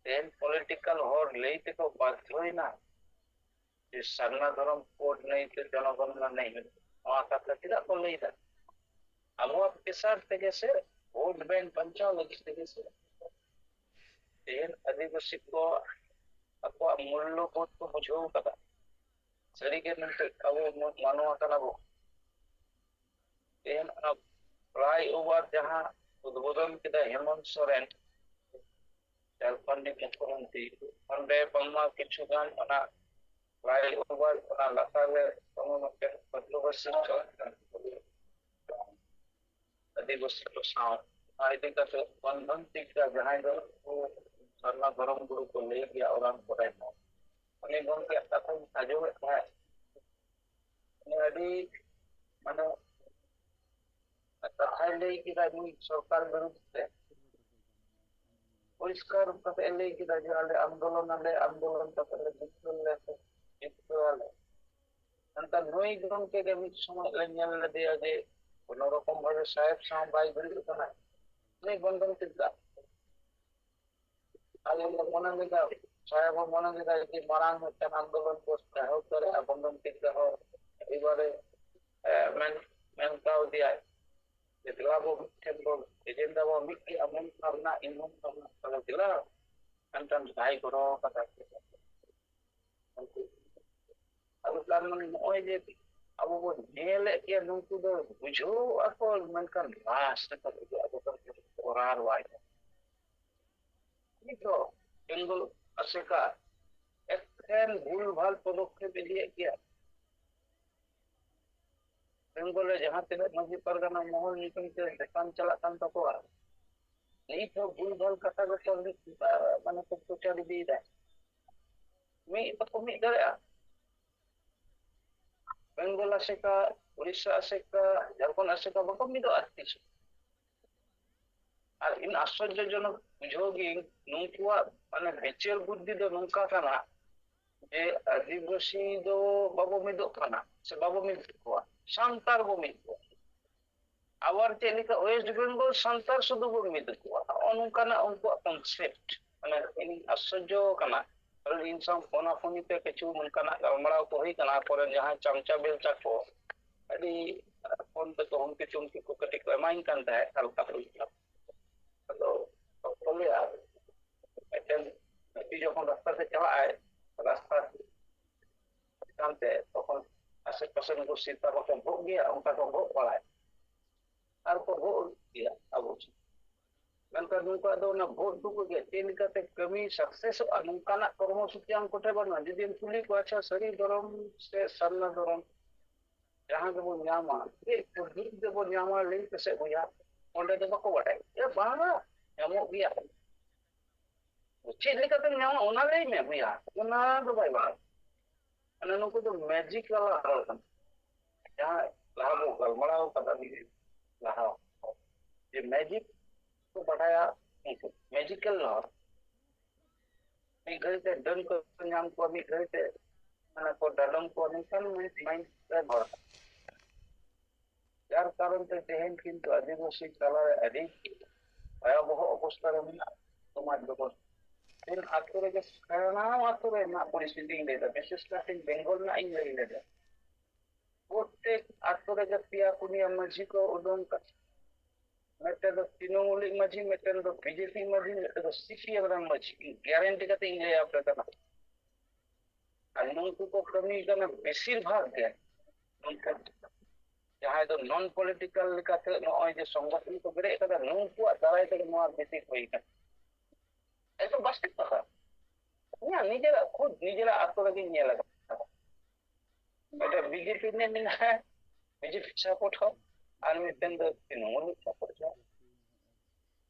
ᱛᱮᱦᱮᱧ ᱯᱚᱞᱤᱴᱤᱠᱟᱞ ᱦᱚᱲ ᱞᱟᱹᱭ ᱛᱮᱠᱚ ᱵᱟᱫᱽᱫᱷᱚᱭᱮᱱᱟ ᱡᱮ ᱥᱟᱨᱱᱟ ᱫᱷᱚᱨᱚᱢ ᱠᱳᱰ ᱱᱟᱹᱭ ᱛᱮ ᱡᱚᱱᱚᱜᱚᱱᱱᱟ ᱱᱟᱹᱭ, ᱱᱚᱣᱟ ᱠᱟᱛᱷᱟ ᱪᱮᱫᱟᱜ ᱠᱚ ᱞᱟᱹᱭ ᱮᱫᱟ? ᱟᱵᱚᱣᱟᱜ ᱯᱮᱥᱟᱨ ᱛᱮᱜᱮ ᱥᱮ, ᱵᱷᱳᱴ ᱵᱮᱝᱠ ᱵᱟᱧᱪᱟᱣ ᱞᱟᱹᱜᱤᱫ ᱛᱮᱜᱮ ᱥᱮ᱾ ᱛᱮᱦᱮᱧ ᱟᱹᱫᱤᱵᱟᱹᱥᱤ ᱠᱚ ᱟᱠᱚᱣᱟᱜ ᱢᱩᱞᱞᱚ ᱵᱳᱫᱷ ᱠᱚ ᱵᱩᱡᱷᱟᱹᱣ ᱠᱟᱫᱟ᱾ ᱥᱟᱹᱨᱤᱜᱮ ᱢᱮᱱᱛᱮ ᱟᱵᱚ ᱢᱟᱱᱣᱟ ᱠᱟᱱᱟ ᱵᱚ᱾ ᱛᱮᱦᱮᱧ ᱚᱱᱟ ᱯᱷᱞᱟᱭ ᱳᱵᱷᱟᱨ ᱡᱟᱦᱟᱸ ᱩᱫᱵᱳᱫᱷᱚᱱ ᱠᱮᱫᱟᱭ ᱦᱮᱢᱚᱱᱛ ᱥᱚᱨᱮᱱ, ᱡᱷᱟᱲᱠᱷᱚᱸᱰ ᱨᱤᱱ ᱢᱩᱠᱷᱭᱚᱢᱚᱱᱛᱨᱤ, ᱚᱸᱰᱮ ᱵᱟᱝᱢᱟ ᱠᱤᱪᱷᱩ ᱜᱟᱱ ᱚᱱᱟ ᱯᱷᱞᱟᱭ ᱳᱵᱷᱟᱨ ᱚᱱᱟ ᱞᱟᱛᱟᱨ ᱨᱮ ᱠᱳᱱᱳ ᱢᱤᱫᱴᱮᱱ ᱠᱚᱱᱴᱨᱳᱵᱷᱟᱨᱥᱤ ᱪᱟᱞᱟᱜ ᱠᱟᱱᱟ᱾ ᱟᱹᱫᱤᱵᱟᱹᱥᱤ ᱠᱚ ᱥᱟᱶ ᱚᱱᱟ ᱤᱫᱤ ᱠᱟᱛᱮ ᱵᱚᱱᱫᱷᱚᱱ ᱴᱤᱠᱟ ᱡᱟᱦᱟᱸᱭ ᱫᱚ ᱩᱱᱠᱩ ᱥᱟᱨᱱᱟ ᱫᱷᱚᱨᱚᱢ ᱜᱩᱨᱩ ᱠᱚ ᱞᱟᱹᱭ ᱜᱮᱭᱟ ᱚᱲᱟᱜ ᱠᱚᱨᱮ ᱦᱚᱸ, ᱩᱱᱤ ᱜᱚᱢᱠᱮᱭᱟᱜ ᱠᱟᱛᱷᱟᱧ ᱟᱸᱡᱚᱢᱮᱫ ᱛᱟᱦᱮᱸᱫ᱾ ᱩᱱᱤ ᱟᱹᱰᱤ, ᱢᱟᱱᱮ, ᱠᱟᱛᱷᱟᱭ ᱞᱟᱹᱭ ᱠᱮᱫᱟ ᱱᱩᱭ ᱥᱚᱨᱠᱟᱨ ᱵᱤᱨᱩᱫᱷ ᱛᱮ᱾ ᱯᱚᱨᱤᱥᱠᱟᱨ ᱠᱟᱛᱮ ᱮ ᱞᱟᱹᱭ ᱠᱮᱫᱟ ᱡᱮ ᱟᱞᱮ ᱟᱱᱫᱳᱞᱚᱱ ᱟᱞᱮ, ᱟᱱᱫᱳᱞᱚᱱ ᱠᱟᱛᱮ ᱞᱮ ᱡᱤᱛᱠᱟᱹᱨ ᱞᱮ, ᱡᱤᱛᱠᱟᱹᱨ ᱟᱞᱮ᱾ ᱢᱮᱱᱠᱷᱟᱱ ᱱᱩᱭ ᱜᱚᱢᱠᱮ ᱜᱮ ᱢᱤᱫ ᱥᱚᱢᱚᱭ ᱞᱮ ᱧᱮᱞ ᱞᱮᱫᱮᱭᱟ ᱡᱮ ᱠᱳᱱᱳ ᱨᱚᱠᱚᱢ ᱵᱷᱟᱵᱮ ᱥᱟᱦᱮᱵᱽ ᱥᱟᱶ ᱵᱟᱭ ᱵᱷᱤᱲᱚᱜ ᱠᱟᱱᱟ᱾ ᱱᱩᱭ ᱵᱚᱱᱫᱚᱱ ᱪᱮᱫ ᱞᱮᱠᱟ? ᱟᱞᱮ ᱞᱮ ᱢᱚᱱᱮ ᱞᱮᱫᱟ, ᱥᱟᱦᱮᱵᱽ ᱦᱚᱸ ᱢᱚᱱᱮ ᱞᱮᱫᱟ ᱡᱮ ᱢᱟᱨᱟᱝ ᱢᱤᱫᱴᱟᱝ ᱟᱱᱫᱳᱞᱚᱱ ᱠᱚ ᱮᱦᱚᱵ ᱫᱟᱲᱮᱭᱟᱜᱼᱟ, ᱵᱚᱱᱫᱚᱱ ᱪᱮᱫ ᱞᱮᱠᱟ ᱦᱚᱸ ᱮᱠᱵᱟᱨᱮ, ᱮ, ᱢᱮᱱ, ᱢᱮᱱ ᱠᱟᱣᱫᱮᱭᱟᱭ᱾ ᱡᱮ ᱫᱮᱞᱟ ᱵᱚ ᱢᱤᱫᱴᱷᱮᱱ ᱵᱚ ᱮᱡᱮᱱᱰᱟ ᱵᱚ ᱢᱤᱫ ᱜᱮ, ᱟᱢ ᱦᱚᱸ ᱚᱱᱠᱟ ᱢᱮᱱᱟᱜ, ᱤᱧ ᱦᱚᱸ ᱚᱱᱠᱟ ᱢᱮᱱᱟᱜ, ᱛᱟᱦᱞᱮ ᱫᱮᱞᱟ ᱢᱮᱱᱠᱷᱟᱱ ᱡᱟᱦᱟᱸᱭ ᱜᱚᱲᱚ ᱠᱟᱫᱟ ᱩᱱᱠᱩ ᱟᱵᱚ ᱛᱟᱨ ᱢᱟᱱᱮ ᱱᱚᱜᱼᱚᱭ ᱡᱮ ᱟᱵᱚ ᱵᱚᱱ ᱧᱮᱞᱮᱫ ᱜᱮᱭᱟ, ᱱᱩᱠᱩ ᱫᱚ ᱵᱩᱡᱷᱟᱹᱣ ᱟᱠᱚ, ᱢᱮᱱᱠᱷᱟᱱ ᱞᱟᱥ ᱨᱮᱠᱚ ᱵᱩᱡᱷᱟᱹᱣ ᱟᱠᱚ ᱠᱚᱨᱟᱣ ᱨᱮᱣᱟᱡᱽ᱾ ᱱᱤᱛ ᱫᱚ ᱵᱮᱝᱜᱚᱞ ᱟᱥᱮᱠᱟ ᱮᱠᱷᱮᱱ ᱵᱷᱩᱞ ᱵᱷᱟᱞ ᱯᱚᱫᱚᱠᱷᱮᱯ ᱤᱫᱤᱭᱮᱫ ᱜᱮᱭᱟ᱾ ᱵᱮᱝᱜᱚᱞ ᱨᱮ ᱡᱟᱦᱟᱸ ᱛᱤᱱᱟᱹᱜ ᱢᱟᱹᱡᱷᱤ ᱯᱟᱨᱜᱟᱱᱟ ᱢᱚᱦᱚᱞ ᱧᱩᱛᱩᱢ ᱛᱮ ᱫᱚᱠᱟᱱ ᱪᱟᱞᱟᱜ ᱠᱟᱱ ᱛᱟᱠᱚᱣᱟ, ᱱᱤᱛ ᱦᱚᱸ ᱵᱷᱩᱞ ᱵᱷᱟᱞ ᱠᱟᱛᱷᱟ ᱜᱮᱠᱚ ᱢᱟᱱᱮ ᱠᱚ ᱯᱨᱚᱪᱟᱨ ᱤᱫᱤᱭᱮᱫᱟ᱾ ᱢᱤᱫ ᱵᱟᱠᱚ ᱢᱤᱫ ᱫᱟᱲᱮᱭᱟᱜᱼᱟ᱾ ᱵᱮᱝᱜᱚᱞ ᱟᱥᱮᱠᱟ, ᱩᱲᱤᱥᱥᱟ ᱟᱥᱮᱠᱟ, ᱡᱷᱟᱲᱠᱷᱚᱸᱰ ᱟᱥᱮᱠᱟ ᱵᱟᱠᱚ ᱢᱤᱫᱚᱜᱼᱟ ᱛᱤᱥ᱾ ᱟᱨ ᱤᱧ ᱟᱥᱪᱚᱨᱡᱚᱡᱚᱱᱚᱠ ᱵᱩᱡᱷᱟᱹᱣ ᱜᱤᱭᱟᱹᱧ ᱱᱩᱠᱩᱣᱟᱜ ᱢᱟᱱᱮ ᱵᱤᱪᱟᱹᱨ ᱵᱩᱫᱽᱫᱷᱤ ᱫᱚ ᱱᱚᱝᱠᱟ ᱠᱟᱱᱟ ᱡᱮ ᱟᱹᱫᱤᱵᱟᱹᱥᱤ ᱫᱚ ᱵᱟᱵᱚ ᱢᱤᱫᱚᱜ ᱠᱟᱱᱟ ᱥᱮ ᱵᱟᱵᱚ ᱢᱤᱫ ᱠᱚᱣᱟ, ᱥᱟᱱᱛᱟᱲ ᱵᱚ ᱢᱤᱫ ᱠᱚᱣᱟ᱾ ᱟᱵᱟᱨ ᱪᱮᱫ ᱞᱮᱠᱟ ᱳᱭᱮᱥᱴ ᱵᱮᱝᱜᱚᱞ ᱥᱟᱱᱛᱟᱲ ᱥᱩᱫᱷᱩ ᱵᱚᱱ ᱢᱤᱫ ᱠᱚᱣᱟ, ᱱᱚᱜᱼᱚ ᱱᱚᱝᱠᱟᱱᱟᱜ ᱩᱱᱠᱩᱣᱟᱜ ᱠᱚᱱᱥᱮᱯᱴ᱾ ᱢᱟᱱᱮ ᱤᱧ ᱟᱥᱪᱚᱨᱡᱚ ᱠᱟᱱᱟ, ᱠᱟᱨᱚᱱ ᱤᱧ ᱥᱟᱶ ᱯᱷᱳᱱᱟ ᱯᱷᱳᱱᱤ ᱛᱮ ᱠᱤᱪᱷᱩ ᱱᱚᱝᱠᱟᱱᱟᱜ ᱜᱟᱞᱢᱟᱨᱟᱣ ᱠᱚ ᱦᱩᱭ ᱠᱟᱱᱟ, ᱟᱠᱚᱨᱮᱱ ᱡᱟᱦᱟᱸᱭ ᱪᱟᱢᱪᱟ ᱵᱮᱞᱪᱟ ᱠᱚ ᱟᱹᱰᱤ ᱯᱷᱳᱱ ᱛᱮᱠᱚ ᱦᱩᱢᱠᱤ ᱪᱩᱢᱠᱤ ᱠᱚ ᱠᱟᱹᱴᱤᱡ ᱠᱚ ᱮᱢᱟᱧ ᱠᱟᱱ ᱛᱟᱦᱮᱸᱫ ᱦᱟᱞᱠᱟ ᱯᱩᱞᱠᱟ᱾ ᱟᱫᱚ ᱚᱠᱚ ᱞᱟᱹᱭᱟ ᱢᱤᱫᱴᱮᱱ ᱱᱩᱭ ᱡᱚᱠᱷᱚᱱ ᱨᱟᱥᱛᱟ ᱛᱮ ᱪᱟᱞᱟᱜ ᱟᱭ, ᱨᱟᱥᱛᱟ ᱪᱮᱛᱟᱱ ᱛᱮ, ᱛᱚᱠᱷᱚᱱ ᱟᱥᱮ ᱯᱟᱥᱮ ᱱᱩᱠᱩ ᱥᱮᱛᱟ ᱵᱟᱠᱚ ᱵᱷᱚᱜ ᱜᱮᱭᱟ, ᱚᱱᱠᱟ ᱠᱚ ᱵᱷᱚᱜ ᱵᱟᱲᱟᱭᱟ᱾ ᱟᱨ ᱠᱚ ᱵᱷᱚᱜ ᱜᱮᱭᱟ ᱟᱵᱚ᱾ ᱢᱮᱱᱠᱷᱟᱱ ᱱᱩᱠᱩᱣᱟᱜ ᱫᱚ ᱚᱱᱟ ᱵᱷᱳᱴ ᱫᱚᱠᱚ ᱜᱮ ᱪᱮᱫ ᱞᱮᱠᱟᱛᱮ ᱠᱟᱹᱢᱤ ᱥᱟᱠᱥᱮᱥᱚᱜᱼᱟ, ᱱᱚᱝᱠᱟᱱᱟᱜ ᱠᱚᱨᱢᱚᱥᱩᱪᱤ ᱟᱢ ᱠᱚᱴᱷᱮᱱ ᱵᱟᱹᱱᱩᱜᱼᱟ᱾ ᱡᱩᱫᱤᱢ ᱠᱩᱞᱤ ᱠᱚᱣᱟ, "ᱟᱪᱪᱷᱟ, ᱥᱟᱹᱨᱤ ᱫᱷᱚᱨᱚᱢ ᱥᱮ ᱥᱟᱨᱱᱟ ᱫᱷᱚᱨᱚᱢ ᱡᱟᱦᱟᱸ ᱜᱮᱵᱚᱱ ᱧᱟᱢᱟ, ᱪᱮᱫ ᱯᱚᱫᱽᱫᱷᱚᱛᱤ ᱛᱮᱵᱚᱱ ᱧᱟᱢᱟ, ᱞᱟᱹᱭ ᱯᱮᱥᱮ ᱵᱚᱭᱦᱟ?" ᱚᱸᱰᱮ ᱫᱚ ᱵᱟᱠᱚ ᱵᱟᱰᱟᱭᱟ᱾ ᱮ, ᱵᱟᱝᱟ, ᱧᱟᱢᱚᱜ ᱜᱮᱭᱟ᱾ ᱪᱮᱫ ᱞᱮᱠᱟᱛᱮᱢ ᱧᱟᱢᱟ, ᱚᱱᱟ ᱞᱟᱹᱭ ᱢᱮ ᱵᱚᱭᱦᱟ, ᱚᱱᱟ ᱫᱚ ᱵᱟᱭ ᱵᱟᱲᱟᱭᱟ᱾ ᱢᱟᱱᱮ ᱱᱩᱠᱩ ᱫᱚ ᱢᱮᱡᱤᱠ ᱵᱟᱞᱟ ᱦᱚᱲ ᱠᱟᱱᱟ᱾ ᱡᱟᱦᱟᱸ ᱞᱟᱦᱟ ᱵᱚ ᱜᱟᱞᱢᱟᱨᱟᱣ ᱠᱟᱫᱟ ᱢᱤᱫ ᱫᱤᱱ ᱞᱟᱦᱟ, ᱡᱮ ᱢᱮᱡᱤᱠ ᱠᱚ ᱵᱟᱰᱟᱭᱟ ᱩᱱᱠᱩ, ᱢᱮᱡᱤᱠᱟᱞ ᱦᱚᱲ᱾ ᱢᱤᱫ ᱜᱷᱟᱹᱲᱤ ᱛᱮ ᱰᱟᱹᱱ ᱠᱚ ᱧᱟᱢ ᱠᱚᱣᱟ, ᱢᱤᱫ ᱜᱷᱟᱹᱲᱤ ᱛᱮ ᱢᱟᱱᱮ ᱠᱚ ᱰᱟᱰᱚᱢ ᱠᱚᱣᱟ, ᱱᱚᱝᱠᱟᱱ ᱢᱟᱭᱤᱱᱰ ᱨᱮᱱ ᱦᱚᱲ ᱠᱟᱱᱟ᱾ ᱡᱟᱨ ᱠᱟᱨᱚᱱ ᱛᱮ ᱛᱮᱦᱮᱧ ᱠᱤᱱᱛᱩ ᱟᱹᱫᱤᱵᱟᱹᱥᱤ ᱛᱟᱞᱟᱨᱮ ᱟᱹᱰᱤ ᱵᱷᱚᱭᱟᱵᱚᱦᱚ ᱚᱵᱚᱥᱛᱟ ᱨᱮ ᱢᱮᱱᱟᱜᱼᱟ ᱥᱚᱢᱟᱡᱽ ᱵᱮᱵᱚᱥᱛᱷᱟ᱾ ᱛᱮᱦᱮᱧ ᱟᱛᱳ ᱨᱮᱜᱮ, ᱥᱟᱱᱟᱢ ᱟᱛᱳ ᱨᱮ ᱨᱮᱱᱟᱜ ᱯᱚᱨᱤᱥᱛᱷᱤᱛᱤᱧ ᱞᱟᱹᱭᱫᱟ, ᱵᱤᱥᱮᱥ ᱠᱟᱨᱛᱮ ᱵᱮᱝᱜᱚᱞ ᱨᱮᱱᱟᱜ ᱤᱧ ᱞᱟᱹᱭ ᱞᱮᱫᱟ᱾ ᱯᱨᱚᱛᱮᱠ ᱟᱛᱳ ᱨᱮᱜᱮ ᱯᱮᱭᱟ ᱯᱩᱱᱭᱟ ᱢᱟᱹᱡᱷᱤ ᱠᱚ ᱩᱰᱩᱝ ᱠᱟᱜ, ᱢᱤᱫᱴᱮᱱ ᱫᱚ ᱛᱨᱤᱱᱚᱢᱩᱞᱤᱡ ᱢᱟᱹᱡᱷᱤ, ᱢᱤᱫᱴᱮᱱ ᱫᱚ ᱵᱤᱡᱮᱯᱤ ᱢᱟᱹᱡᱷᱤ, ᱢᱤᱫᱴᱮᱱ ᱫᱚ ᱥᱤᱯᱤᱮᱢ ᱨᱮᱱ ᱢᱟᱹᱡᱷᱤ᱾ ᱜᱮᱨᱮᱱᱴᱤ ᱠᱟᱛᱮ ᱤᱧ ᱞᱟᱹᱭ ᱟᱯᱮ ᱠᱟᱱᱟ᱾ ᱟᱨ ᱱᱩᱠᱩ ᱠᱚ ᱠᱟᱹᱢᱤ ᱠᱟᱱᱟ ᱵᱮᱥᱤᱨ ᱵᱷᱟᱜᱽ ᱜᱮ ᱱᱩᱠᱩ ᱡᱟᱦᱟᱸᱭ ᱫᱚ ᱱᱚᱱ ᱯᱚᱞᱤᱴᱤᱠᱟᱞ ᱞᱮᱠᱟᱛᱮ ᱱᱚᱜᱼᱚᱭ ᱡᱮ ᱥᱚᱝᱜᱚᱴᱷᱚᱱ ᱠᱚ ᱵᱮᱨᱮᱫ ᱠᱟᱫᱟ, ᱱᱩᱠᱩᱣᱟᱜ ᱫᱟᱨᱟᱭ ᱛᱮᱜᱮ ᱱᱚᱣᱟ ᱵᱮᱥᱤ ᱦᱩᱭ ᱠᱟᱱᱟ᱾ ᱮᱠᱫᱚᱢ ᱵᱟᱥᱛᱚᱵ ᱠᱟᱛᱷᱟ᱾ ᱤᱧᱟᱹᱜ ᱱᱤᱡᱮᱨᱟᱜ, ᱠᱷᱩᱫ ᱱᱤᱡᱮᱨᱟᱜ ᱟᱛᱳ ᱨᱮᱜᱮᱧ ᱧᱮᱞ ᱟᱠᱟᱫᱟ᱾ ᱢᱤᱫᱴᱮᱱ ᱵᱤᱡᱮᱯᱤ ᱨᱤᱱᱤᱡ ᱢᱮᱱᱟᱭᱟ, ᱵᱤᱡᱮᱯᱤ ᱥᱟᱯᱳᱨᱴ ᱦᱚᱸ, ᱟᱨ ᱢᱤᱫᱴᱮᱱ ᱫᱚ ᱛᱨᱤᱱᱚᱢᱩᱞ ᱥᱟᱯᱳᱨᱴ ᱦᱚᱸ,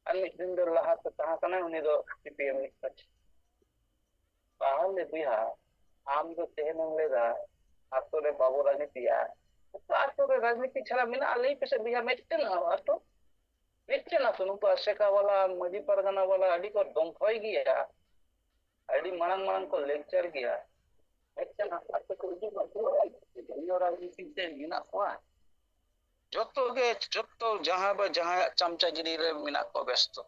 ᱟᱨ ᱢᱤᱫᱴᱮᱱ ᱫᱚ ᱞᱟᱦᱟᱛᱮ ᱛᱟᱦᱮᱸ ᱠᱟᱱᱟᱭ, ᱩᱱᱤ ᱫᱚ ᱥᱤᱯᱤᱮᱢ ᱨᱤᱱᱤᱡ ᱠᱟᱱᱟᱭ᱾ ᱛᱟᱦᱚᱞᱮ ᱵᱚᱭᱦᱟ, ᱟᱢ ᱫᱚ ᱛᱮᱦᱮᱧ ᱮᱢ ᱞᱟᱹᱭᱫᱟ ᱟᱛᱳ ᱨᱮ ᱵᱟᱵᱚ ᱨᱟᱡᱽᱱᱤᱛᱤᱭᱟ᱾ ᱚᱠᱟ ᱟᱛᱳ ᱨᱮ ᱨᱟᱡᱽᱱᱤᱛᱤ ᱪᱷᱟᱲᱟ ᱢᱮᱱᱟᱜᱼᱟ? ᱞᱟᱹᱭ ᱯᱮᱥᱮ ᱵᱚᱭᱦᱟ, ᱢᱤᱫᱴᱮᱱ ᱟᱛᱳ, ᱢᱤᱫᱴᱮᱱ ᱟᱛᱳ᱾ ᱱᱩᱠᱩ ᱟᱥᱮᱠᱟ ᱵᱟᱞᱟ, ᱢᱟᱹᱡᱷᱤ ᱯᱟᱨᱜᱟᱱᱟ ᱵᱟᱞᱟ ᱟᱹᱰᱤ ᱠᱚ ᱰᱚᱢᱯᱷᱚᱭ ᱜᱮᱭᱟ, ᱟᱹᱰᱤ ᱢᱟᱲᱟᱝ ᱢᱟᱲᱟᱝ ᱠᱚ ᱞᱮᱠᱪᱟᱨ ᱜᱮᱭᱟ᱾ ᱢᱤᱫᱴᱮᱱ ᱟᱛᱳ ᱠᱚ ᱤᱫᱤ ᱵᱟᱠᱚ ᱵᱟᱲᱟᱭᱟ᱾ ᱫᱷᱚᱨᱢᱤᱭᱚ ᱨᱟᱡᱽᱱᱤᱛᱤ ᱛᱮ ᱢᱮᱱᱟᱜ ᱠᱚᱣᱟ᱾ ᱡᱚᱛᱚ ᱜᱮ, ᱡᱚᱛᱚ ᱡᱟᱦᱟᱸ ᱵᱟ ᱡᱟᱦᱟᱸᱭᱟᱜ ᱪᱟᱢᱪᱟᱜᱤᱨᱤ ᱨᱮ ᱢᱮᱱᱟᱜ ᱠᱚᱣᱟ ᱵᱮᱥᱛᱚ᱾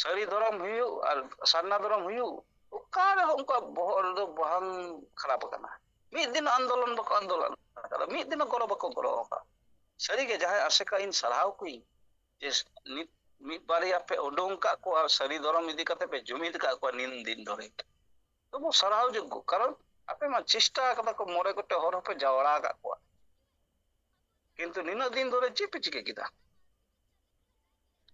ᱥᱟᱹᱨᱤ ᱫᱷᱚᱨᱚᱢ ᱦᱩᱭᱩᱜ ᱟᱨ ᱥᱟᱨᱱᱟ ᱫᱷᱚᱨᱚᱢ ᱦᱩᱭᱩᱜ, ᱚᱠᱟ ᱨᱮᱦᱚᱸ ᱩᱱᱠᱩᱣᱟᱜ ᱵᱚᱦᱚᱜ ᱨᱮᱫᱚ ᱵᱟᱝ ᱠᱷᱟᱨᱟᱯ ᱟᱠᱟᱱᱟ᱾ ᱢᱤᱫ ᱫᱤᱱ ᱟᱱᱫᱳᱞᱚᱱ ᱵᱟᱠᱚ ᱟᱱᱫᱳᱞᱚᱱ ᱟᱠᱟᱫᱟ, ᱢᱤᱫ ᱫᱤᱱ ᱜᱚᱲᱚ ᱵᱟᱠᱚ ᱜᱚᱲᱚ ᱟᱠᱟᱫᱟ᱾ ᱥᱟᱹᱨᱤᱜᱮ ᱡᱟᱦᱟᱸᱭ ᱟᱥᱮᱠᱟ, ᱤᱧ ᱥᱟᱨᱦᱟᱣ ᱠᱚᱣᱟᱧ ᱡᱮ ᱱᱤᱛ ᱢᱤᱫ ᱵᱟᱨᱭᱟ ᱯᱮ ᱩᱰᱩᱝ ᱟᱠᱟᱫ ᱠᱚᱣᱟ, ᱥᱟᱹᱨᱤ ᱫᱷᱚᱨᱚᱢ ᱤᱫᱤ ᱠᱟᱛᱮ ᱯᱮ ᱡᱩᱢᱤᱫ ᱟᱠᱟᱫ ᱠᱚᱣᱟ ᱱᱤᱱ ᱫᱤᱱ ᱫᱷᱚᱨᱮ᱾ ᱛᱚᱵᱩ ᱥᱟᱨᱦᱟᱣ ᱡᱳᱜᱽᱜᱚ, ᱠᱟᱨᱚᱱ ᱟᱯᱮ ᱢᱟ ᱪᱮᱥᱴᱟ ᱟᱠᱟᱫᱟ ᱠᱚ, ᱢᱚᱬᱮ ᱜᱚᱴᱮᱡ ᱦᱚᱲ ᱦᱚᱸᱯᱮ ᱡᱟᱣᱨᱟ ᱟᱠᱟᱫ ᱠᱚᱣᱟ, ᱠᱤᱱᱛᱩ ᱱᱤᱱᱟᱹᱜ ᱫᱤᱱ ᱫᱷᱚᱨᱮ ᱪᱮᱫ ᱯᱮ ᱪᱤᱠᱟᱹ ᱠᱮᱫᱟ?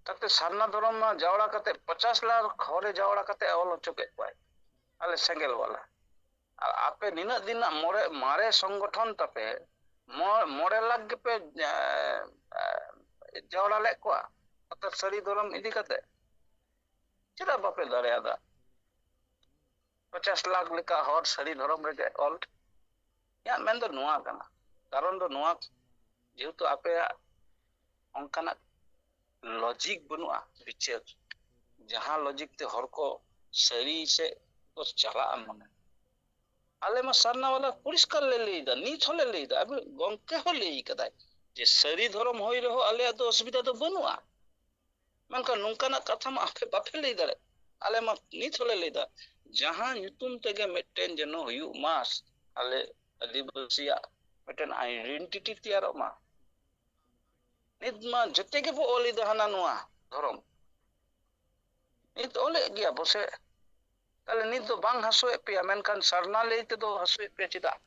ᱛᱟᱛᱮ ᱥᱟᱨᱱᱟ ᱫᱷᱚᱨᱚᱢ ᱢᱟ ᱡᱟᱣᱨᱟ ᱠᱟᱛᱮ ᱯᱚᱪᱟᱥ ᱞᱟᱠᱷ ᱦᱚᱲᱮ ᱡᱟᱣᱨᱟ ᱠᱟᱛᱮ ᱚᱞ ᱦᱚᱪᱚ ᱠᱮᱫ ᱠᱚᱣᱟᱭ, ᱟᱞᱮ ᱥᱮᱸᱜᱮᱞ ᱵᱟᱞᱟ᱾ ᱟᱨ ᱟᱯᱮ ᱱᱤᱱᱟᱹᱜ ᱫᱤᱱ ᱨᱮᱱᱟᱜ ᱢᱚᱬᱮ, ᱢᱟᱨᱮ ᱥᱚᱝᱜᱚᱴᱷᱚᱱ ᱛᱟᱯᱮ ᱢᱚ-, ᱢᱚᱬᱮ ᱞᱟᱠᱷ ᱜᱮᱯᱮ, ᱮ, ᱮ, ᱡᱟᱣᱨᱟ ᱞᱮᱫ ᱠᱚᱣᱟ, ᱚᱨᱛᱷᱟᱛ ᱥᱟᱹᱨᱤ ᱫᱷᱚᱨᱚᱢ ᱤᱫᱤ ᱠᱟᱛᱮ᱾ ᱪᱮᱫᱟᱜ ᱵᱟᱯᱮ ᱫᱟᱲᱮᱭᱟᱫᱟ? ᱯᱚᱪᱟᱥ ᱞᱟᱠᱷ ᱞᱮᱠᱟ ᱦᱚᱲ ᱥᱟᱹᱨᱤ ᱫᱷᱚᱨᱚᱢ ᱨᱮᱜᱮ ᱚᱞ᱾ ᱤᱧᱟᱹᱜ ᱢᱮᱱ ᱫᱚ ᱱᱚᱣᱟ ᱠᱟᱱᱟ, ᱠᱟᱨᱚᱱ ᱫᱚ ᱱᱚᱣᱟ, ᱡᱮᱦᱮᱛᱩ ᱟᱯᱮᱭᱟᱜ ᱚᱱᱠᱟᱱᱟᱜ ᱞᱚᱡᱤᱠ ᱵᱟᱹᱱᱩᱜᱼᱟ, ᱵᱤᱪᱟᱹᱨ, ᱡᱟᱦᱟᱸ ᱞᱚᱡᱤᱠ ᱛᱮ ᱦᱚᱲ ᱠᱚ ᱥᱟᱹᱨᱤ ᱥᱮᱫ ᱠᱚ ᱪᱟᱞᱟᱜᱼᱟ ᱢᱚᱱᱮ᱾ ᱟᱞᱮ ᱢᱟ ᱥᱟᱨᱱᱟ ᱵᱟᱞᱟ ᱯᱚᱨᱤᱥᱠᱟᱨ ᱞᱮ ᱞᱟᱹᱭᱫᱟ, ᱱᱤᱛ ᱦᱚᱸᱞᱮ ᱞᱟᱹᱭᱫᱟ, ᱟᱵᱚ ᱜᱚᱢᱠᱮ ᱦᱚᱸ ᱞᱟᱹᱭ ᱠᱟᱫᱟᱭ ᱡᱮ ᱥᱟᱹᱨᱤ ᱫᱷᱚᱨᱚᱢ ᱦᱩᱭ ᱨᱮᱦᱚᱸ ᱟᱞᱮᱭᱟᱜ ᱫᱚ ᱚᱥᱩᱵᱤᱫᱷᱟ ᱫᱚ ᱵᱟᱹᱱᱩᱜᱼᱟ᱾ ᱢᱮᱱᱠᱷᱟᱱ ᱱᱚᱝᱠᱟᱱᱟᱜ ᱠᱟᱛᱷᱟ ᱢᱟ ᱟᱯᱮ ᱵᱟᱯᱮ ᱞᱟᱹᱭ ᱫᱟᱲᱮᱭᱟᱜ᱾ ᱟᱞᱮ ᱢᱟ ᱱᱤᱛ ᱦᱚᱸᱞᱮ ᱞᱟᱹᱭᱫᱟ, ᱡᱟᱦᱟᱸ ᱧᱩᱛᱩᱢ ᱛᱮᱜᱮ ᱢᱤᱫᱴᱮᱱ ᱡᱮᱱᱚ ᱦᱩᱭᱩᱜ ᱢᱟ, ᱟᱞᱮ ᱟᱹᱫᱤᱵᱟᱹᱥᱤᱭᱟᱜ ᱢᱤᱫᱴᱮᱱ ᱟᱭᱰᱮᱱᱴᱤᱴᱤ ᱛᱮᱭᱟᱨᱚᱜ ᱢᱟ᱾ ᱱᱤᱛ ᱢᱟ ᱡᱮᱛᱮ ᱜᱮᱵᱚ ᱚᱞ ᱮᱫᱟ ᱦᱟᱱᱟ ᱱᱚᱣᱟ ᱫᱷᱚᱨᱚᱢ᱾ ᱱᱤᱛ ᱚᱞᱮᱫ ᱜᱮᱭᱟ ᱵᱚᱥᱮ᱾ ᱛᱟᱦᱞᱮ ᱱᱤᱛ ᱫᱚ ᱵᱟᱝ ᱦᱟᱹᱥᱩᱭᱮᱫ ᱯᱮᱭᱟ, ᱢᱮᱱᱠᱷᱟᱱ ᱥᱟᱨᱱᱟ ᱞᱟᱹᱭ ᱛᱮᱫᱚ ᱦᱟᱹᱥᱩᱭᱮᱫ ᱯᱮᱭᱟ ᱪᱮᱫᱟᱜ?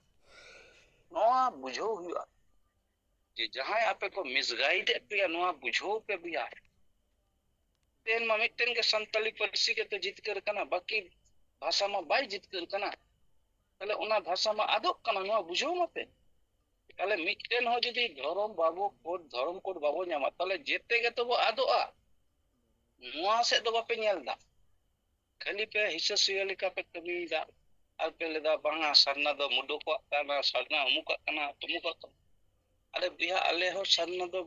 ᱱᱚᱣᱟ ᱵᱩᱡᱷᱟᱹᱣ ᱦᱩᱭᱩᱜᱼᱟ ᱡᱮ ᱡᱟᱦᱟᱸᱭ ᱟᱯᱮ ᱠᱚ ᱢᱤᱥᱜᱟᱭᱤᱰ ᱮᱫ ᱯᱮᱭᱟ, ᱱᱚᱣᱟ ᱵᱩᱡᱷᱟᱹᱣ ᱯᱮ ᱵᱚᱭᱦᱟ᱾ ᱛᱮᱦᱮᱧ ᱢᱟ ᱢᱤᱫᱴᱮᱱ ᱜᱮ ᱥᱟᱱᱛᱟᱞᱤ ᱯᱟᱹᱨᱥᱤ ᱜᱮᱛᱚ ᱡᱤᱛᱠᱟᱹᱨ ᱠᱟᱱᱟ, ᱵᱟᱹᱠᱤ ᱵᱷᱟᱥᱟ ᱢᱟ ᱵᱟᱭ ᱡᱤᱛᱠᱟᱹᱨ ᱠᱟᱱᱟ᱾ ᱛᱟᱦᱞᱮ ᱚᱱᱟ ᱵᱷᱟᱥᱟ ᱢᱟ ᱟᱫᱚᱜ ᱠᱟᱱᱟ, ᱱᱚᱣᱟ ᱵᱩᱡᱷᱟᱹᱣ ᱢᱟᱯᱮ᱾ ᱛᱟᱦᱞᱮ ᱢᱤᱫᱴᱮᱱ ᱦᱚᱸ ᱡᱩᱫᱤ ᱫᱷᱚᱨᱚᱢ ᱵᱟᱵᱚ ᱠᱳᱰ, ᱫᱷᱚᱨᱚᱢ ᱠᱳᱰ ᱵᱟᱵᱚ ᱧᱟᱢᱟ, ᱛᱟᱦᱞᱮ ᱡᱮᱛᱮ ᱜᱮᱛᱚ ᱵᱚ ᱟᱫᱚᱜᱼᱟ᱾ ᱱᱚᱣᱟ ᱥᱮᱫ ᱫᱚ ᱵᱟᱯᱮ ᱧᱮᱞ ᱮᱫᱟ, ᱠᱷᱟᱹᱞᱤ ᱯᱮ ᱦᱤᱥᱟᱹ ᱥᱩᱭᱟᱹ ᱞᱮᱠᱟ ᱯᱮ ᱠᱟᱹᱢᱤᱭᱮᱫᱟ᱾ ᱟᱨ ᱯᱮ ᱞᱟᱹᱭᱫᱟ, "ᱵᱟᱝᱟ, ᱥᱟᱨᱱᱟ ᱫᱚ ᱢᱩᱰᱩᱠᱚᱜ ᱠᱟᱱᱟ, ᱥᱟᱨᱱᱟ ᱚᱢᱩᱠᱟᱜ ᱠᱟᱱᱟ, ᱛᱩᱢᱩᱠᱟᱜ ᱠᱟᱱᱟ᱾" ᱟᱨᱮ ᱵᱚᱭᱦᱟ, ᱟᱞᱮ ᱦᱚᱸ ᱥᱟᱨᱱᱟ ᱫᱚ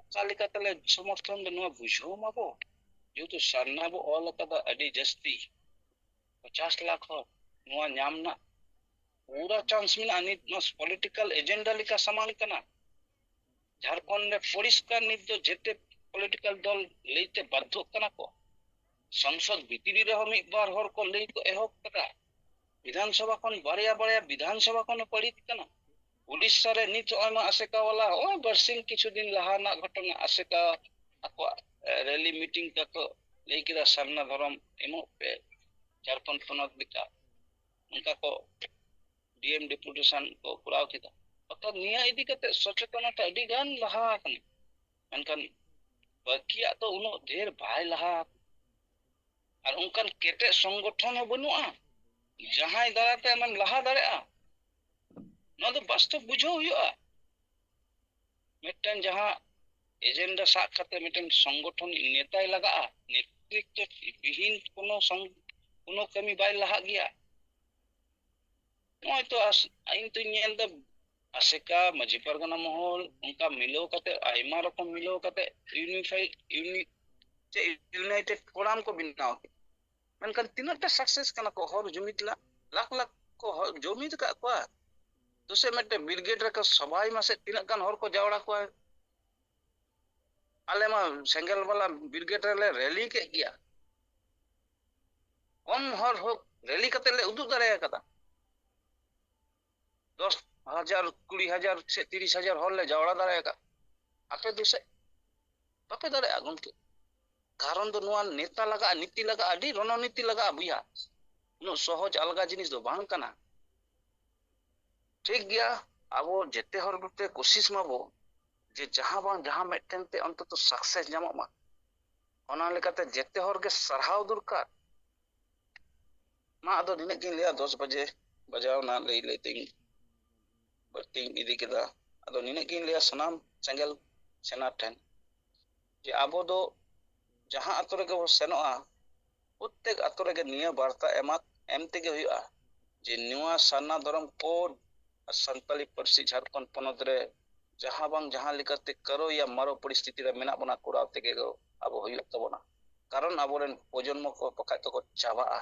ᱚᱠᱟ ᱞᱮᱠᱟ ᱛᱮᱞᱮ ᱥᱚᱢᱚᱨᱛᱷᱚᱱ ᱫᱚ, ᱱᱚᱣᱟ ᱵᱩᱡᱷᱟᱹᱣ ᱢᱟᱵᱚ᱾ ᱡᱮᱦᱮᱛᱩ ᱥᱟᱨᱱᱟ ᱵᱚ ᱚᱞ ᱟᱠᱟᱫᱟ ᱟᱹᱰᱤ ᱡᱟᱹᱥᱛᱤ, ᱯᱚᱪᱟᱥ ᱞᱟᱠᱷ ᱦᱚᱲ, ᱱᱚᱣᱟ ᱧᱟᱢ ᱨᱮᱱᱟᱜ ᱯᱩᱨᱟ ᱪᱟᱱᱥ ᱢᱮᱱᱟᱜᱼᱟ᱾ ᱱᱤᱛ ᱱᱚᱣᱟ ᱯᱚᱞᱤᱴᱤᱠᱟᱞ ᱮᱡᱮᱱᱰᱟ ᱞᱮᱠᱟ ᱥᱟᱢᱟᱝ ᱠᱟᱱᱟ᱾ ᱡᱷᱟᱲᱠᱷᱚᱸᱰ ᱨᱮ ᱯᱚᱨᱤᱥᱠᱟᱨ ᱱᱤᱛ ᱫᱚ ᱡᱮᱛᱮ ᱯᱚᱞᱤᱴᱤᱠᱟᱞ ᱫᱚᱞ ᱞᱟᱹᱭᱛᱮ ᱵᱟᱫᱽᱫᱷᱚᱜ ᱠᱟᱱᱟ ᱠᱚ᱾ ᱥᱚᱝᱥᱚᱫ ᱵᱷᱤᱛᱨᱤ ᱨᱮᱦᱚᱸ ᱢᱤᱫ ᱵᱟᱨ ᱦᱚᱲ ᱠᱚ ᱞᱟᱹᱭ ᱠᱚ ᱮᱦᱚᱵ ᱠᱟᱫᱟ᱾ ᱵᱤᱫᱷᱟᱱ ᱥᱚᱵᱷᱟ ᱠᱷᱚᱱ ᱵᱟᱨᱭᱟ ᱵᱟᱨᱭᱟ ᱵᱤᱫᱷᱟᱱ ᱥᱚᱵᱷᱟ ᱠᱷᱚᱱ ᱦᱚᱸ ᱯᱟᱹᱲᱤᱛ ᱠᱟᱱᱟ᱾ ᱩᱰᱤᱥᱥᱟ ᱨᱮ ᱱᱤᱛ ᱱᱚᱜᱼᱚᱭ ᱢᱟ ᱟᱥᱮᱠᱟ ᱵᱟᱞᱟ, ᱱᱚᱜᱼᱚᱭ ᱵᱟᱨᱥᱤᱧ ᱠᱤᱪᱷᱩ ᱫᱤᱱ ᱞᱟᱦᱟ ᱨᱮᱱᱟᱜ ᱜᱷᱚᱴᱚᱱᱟ, ᱟᱥᱮᱠᱟ ᱟᱠᱚᱣᱟᱜ, ᱮ, ᱨᱮᱞᱤ ᱢᱤᱴᱤᱝ ᱛᱟᱠᱚ ᱞᱟᱹᱭ ᱠᱮᱫᱟ ᱥᱟᱨᱱᱟ ᱫᱷᱚᱨᱚᱢ ᱮᱢᱚᱜ ᱯᱮ ᱡᱷᱟᱲᱠᱷᱚᱸᱰ ᱯᱚᱱᱚᱛ ᱞᱮᱠᱟ, ᱚᱱᱠᱟ ᱠᱚ ᱰᱤ ᱮᱢ ᱰᱮᱯᱩᱴᱮᱥᱚᱱ ᱠᱚ ᱠᱚᱨᱟᱣ ᱠᱮᱫᱟ᱾ ᱚᱨᱛᱷᱟᱛ ᱱᱤᱭᱟᱹ ᱤᱫᱤ ᱠᱟᱛᱮ ᱥᱚᱪᱮᱛᱚᱱᱚᱛᱟ ᱟᱹᱰᱤ ᱜᱟᱱ ᱞᱟᱦᱟ ᱟᱠᱟᱱᱟ, ᱢᱮᱱᱠᱷᱟᱱ ᱵᱟᱹᱠᱤᱭᱟᱜ ᱫᱚ ᱩᱱᱟᱹᱜ ᱰᱷᱮᱨ ᱵᱟᱭ ᱞᱟᱦᱟ ᱟᱠᱟᱱᱟ᱾ ᱟᱨ ᱚᱱᱠᱟᱱ ᱠᱮᱴᱮᱡ ᱥᱚᱝᱜᱚᱴᱷᱚᱱ ᱦᱚᱸ ᱵᱟᱹᱱᱩᱜᱼᱟ ᱡᱟᱦᱟᱸᱭ ᱫᱟᱨᱟᱭ ᱛᱮ ᱟᱢᱮᱢ ᱞᱟᱦᱟ ᱫᱟᱲᱮᱭᱟᱜᱼᱟ᱾ ᱱᱚᱣᱟ ᱫᱚ ᱵᱟᱥᱛᱚᱵ ᱵᱩᱡᱷᱟᱹᱣ ᱦᱩᱭᱩᱜᱼᱟ᱾ ᱢᱤᱫᱴᱮᱱ ᱡᱟᱦᱟᱸ ᱮᱡᱮᱱᱰᱟ ᱥᱟᱵ ᱠᱟᱛᱮ ᱢᱤᱫᱴᱮᱱ ᱥᱚᱝᱜᱚᱴᱷᱚᱱ ᱱᱮᱛᱟᱭ ᱞᱟᱜᱟᱜᱼᱟ, ᱱᱮᱛᱨᱤᱛᱵᱚ ᱵᱤᱦᱤᱱ ᱠᱳᱱᱳ ᱥᱚᱝ-, ᱠᱳᱱᱳ ᱠᱟᱹᱢᱤ ᱵᱟᱭ ᱞᱟᱦᱟᱜ ᱜᱮᱭᱟ᱾ ᱱᱚᱜᱼᱚᱭ ᱛᱚ ᱟᱥ-, ᱤᱧ ᱛᱚᱧ ᱧᱮᱞ ᱮᱫᱟ ᱟᱥᱮᱠᱟ, ᱢᱟᱹᱡᱷᱤ ᱯᱟᱨᱜᱟᱱᱟ ᱢᱚᱦᱚᱞ, ᱚᱱᱠᱟ ᱢᱤᱞᱟᱹᱣ ᱠᱟᱛᱮ ᱟᱭᱢᱟ ᱨᱚᱠᱚᱢ ᱢᱤᱞᱟᱹᱣ ᱠᱟᱛᱮ ᱤᱭᱩᱱᱤᱯᱷᱟᱭ, ᱤᱭᱩᱱᱤ-, ᱪᱮᱫ ᱤᱭᱩᱱᱟᱭᱴᱮᱰ ᱯᱷᱳᱨᱟᱢ ᱠᱚ ᱵᱮᱱᱟᱣ ᱠᱮᱫᱟ᱾ ᱢᱮᱱᱠᱷᱟᱱ ᱛᱤᱱᱟᱹᱜ ᱴᱟ ᱥᱟᱠᱥᱮᱥ ᱠᱟᱱᱟ ᱠᱚ? ᱦᱚᱲ ᱡᱩᱢᱤᱫ ᱞᱟ-, ᱞᱟᱠᱷ ᱞᱟᱠᱷ ᱠᱚ ᱦᱚᱲ ᱡᱩᱢᱤᱫ ᱟᱠᱟᱫ ᱠᱚᱣᱟ᱾ ᱫᱩᱥᱮ ᱢᱤᱫᱴᱮᱱ ᱵᱨᱤᱜᱮᱰ ᱨᱮᱠᱚ ᱥᱚᱵᱷᱟᱭ ᱢᱟᱥᱮ ᱛᱤᱱᱟᱹᱜ ᱜᱟᱱ ᱦᱚᱲ ᱠᱚ ᱡᱟᱣᱨᱟ ᱠᱚᱣᱟ᱾ ᱟᱞᱮ ᱢᱟ ᱥᱮᱸᱜᱮᱞ ᱵᱟᱞᱟ ᱵᱨᱤᱜᱮᱰ ᱨᱮᱞᱮ ᱨᱮᱞᱤ ᱠᱮᱫ ᱜᱮᱭᱟ᱾ ᱠᱚᱢ ᱦᱚᱲ ᱦᱳᱠ, ᱨᱮᱞᱤ ᱠᱟᱛᱮ ᱞᱮ ᱩᱫᱩᱜ ᱫᱟᱲᱮ ᱟᱠᱟᱫᱟ᱾ ᱫᱚᱥ ᱦᱟᱡᱟᱨ, ᱠᱩᱲᱤ ᱦᱟᱡᱟᱨ ᱥᱮ ᱛᱤᱨᱤᱥ ᱦᱟᱡᱟᱨ ᱦᱚᱲ ᱞᱮ ᱡᱟᱣᱨᱟ ᱫᱟᱲᱮ ᱟᱠᱟᱫ᱾ ᱟᱯᱮ ᱫᱚᱥᱮ ᱵᱟᱯᱮ ᱫᱟᱲᱮᱭᱟᱜᱼᱟ ᱜᱚᱢᱠᱮ᱾ ᱠᱟᱨᱚᱱ ᱫᱚ ᱱᱚᱣᱟ ᱱᱮᱛᱟ ᱞᱟᱜᱟᱜᱼᱟ, ᱱᱤᱛᱤ ᱞᱟᱜᱟᱜᱼᱟ, ᱟᱹᱰᱤ ᱨᱚᱱᱚᱱᱤᱛᱤ ᱞᱟᱜᱟᱜᱼᱟ ᱵᱚᱭᱦᱟ᱾ ᱩᱱᱟᱹᱜ ᱥᱚᱦᱚᱡ ᱟᱞᱜᱟ ᱡᱤᱱᱤᱥ ᱫᱚ ᱵᱟᱝ ᱠᱟᱱᱟ᱾ ᱴᱷᱤᱠ ᱜᱮᱭᱟ, ᱟᱵᱚ ᱡᱮᱛᱮ ᱦᱚᱲ ᱜᱮᱛᱮ ᱠᱳᱥᱤᱥ ᱢᱟᱵᱚ ᱡᱮ ᱡᱟᱦᱟᱸ ᱵᱟᱝ ᱡᱟᱦᱟᱸ ᱢᱤᱫᱴᱮᱱ ᱛᱮ ᱚᱱᱛᱚᱛᱚ ᱥᱟᱠᱥᱮᱥ ᱧᱟᱢᱚᱜ ᱢᱟ᱾ ᱚᱱᱟ ᱞᱮᱠᱟᱛᱮ ᱡᱮᱛᱮ ᱦᱚᱲ ᱜᱮ ᱥᱟᱨᱦᱟᱣ ᱫᱚᱨᱠᱟᱨ᱾ ᱢᱟ ᱟᱫᱚ ᱱᱤᱱᱟᱹᱜ ᱜᱤᱧ ᱞᱟᱹᱭᱟ, ᱫᱚᱥ ᱵᱟᱡᱮ ᱵᱟᱡᱟᱣ ᱮᱱᱟ, ᱞᱟᱹᱭ ᱞᱟᱹᱭ ᱛᱮᱧ ᱵᱟᱹᱲᱛᱤᱧ ᱤᱫᱤ ᱠᱮᱫᱟ᱾ ᱟᱫᱚ ᱱᱤᱱᱟᱹᱜ ᱜᱤᱧ ᱞᱟᱹᱭᱟ, ᱥᱟᱱᱟᱢ ᱥᱮᱸᱜᱮᱞ ᱥᱮᱱᱟ ᱴᱷᱮᱱ ᱡᱮ ᱟᱵᱚ ᱫᱚ ᱡᱟᱦᱟᱸ ᱟᱛᱳ ᱨᱮᱜᱮ ᱵᱚ ᱥᱮᱱᱚᱜᱼᱟ, ᱯᱨᱚᱛᱛᱮᱠ ᱟᱛᱳ ᱨᱮᱜᱮ ᱱᱤᱭᱟᱹ ᱵᱟᱨᱛᱟ ᱮᱢᱟ ᱮᱢ ᱛᱮᱜᱮ ᱦᱩᱭᱩᱜᱼᱟ ᱡᱮ ᱱᱚᱣᱟ ᱥᱟᱨᱱᱟ ᱫᱷᱚᱨᱚᱢ ᱠᱳᱰ ᱟᱨ ᱥᱟᱱᱛᱟᱲᱤ ᱯᱟᱹᱨᱥᱤ ᱡᱷᱟᱲᱠᱷᱚᱸᱰ ᱯᱚᱱᱚᱛ ᱨᱮ ᱡᱟᱦᱟᱸ ᱵᱟᱝ ᱡᱟᱦᱟᱸ ᱞᱮᱠᱟᱛᱮ ᱠᱟᱨᱚ ᱭᱟ ᱢᱟᱨᱚ ᱯᱚᱨᱤᱥᱛᱷᱤᱛᱤ ᱨᱮ ᱢᱮᱱᱟᱜ ᱵᱚᱱᱟ, ᱠᱚᱨᱟᱣ ᱛᱮᱜᱮ ᱫᱚ ᱟᱵᱚ ᱦᱩᱭᱩᱜ ᱛᱟᱵᱚᱱᱟ᱾ ᱠᱟᱨᱚᱱ ᱟᱵᱚᱨᱮᱱ ᱯᱨᱚᱡᱚᱱᱢᱚ ᱠᱚ ᱵᱟᱠᱷᱟᱡ ᱫᱚᱠᱚ ᱪᱟᱵᱟᱜᱼᱟ᱾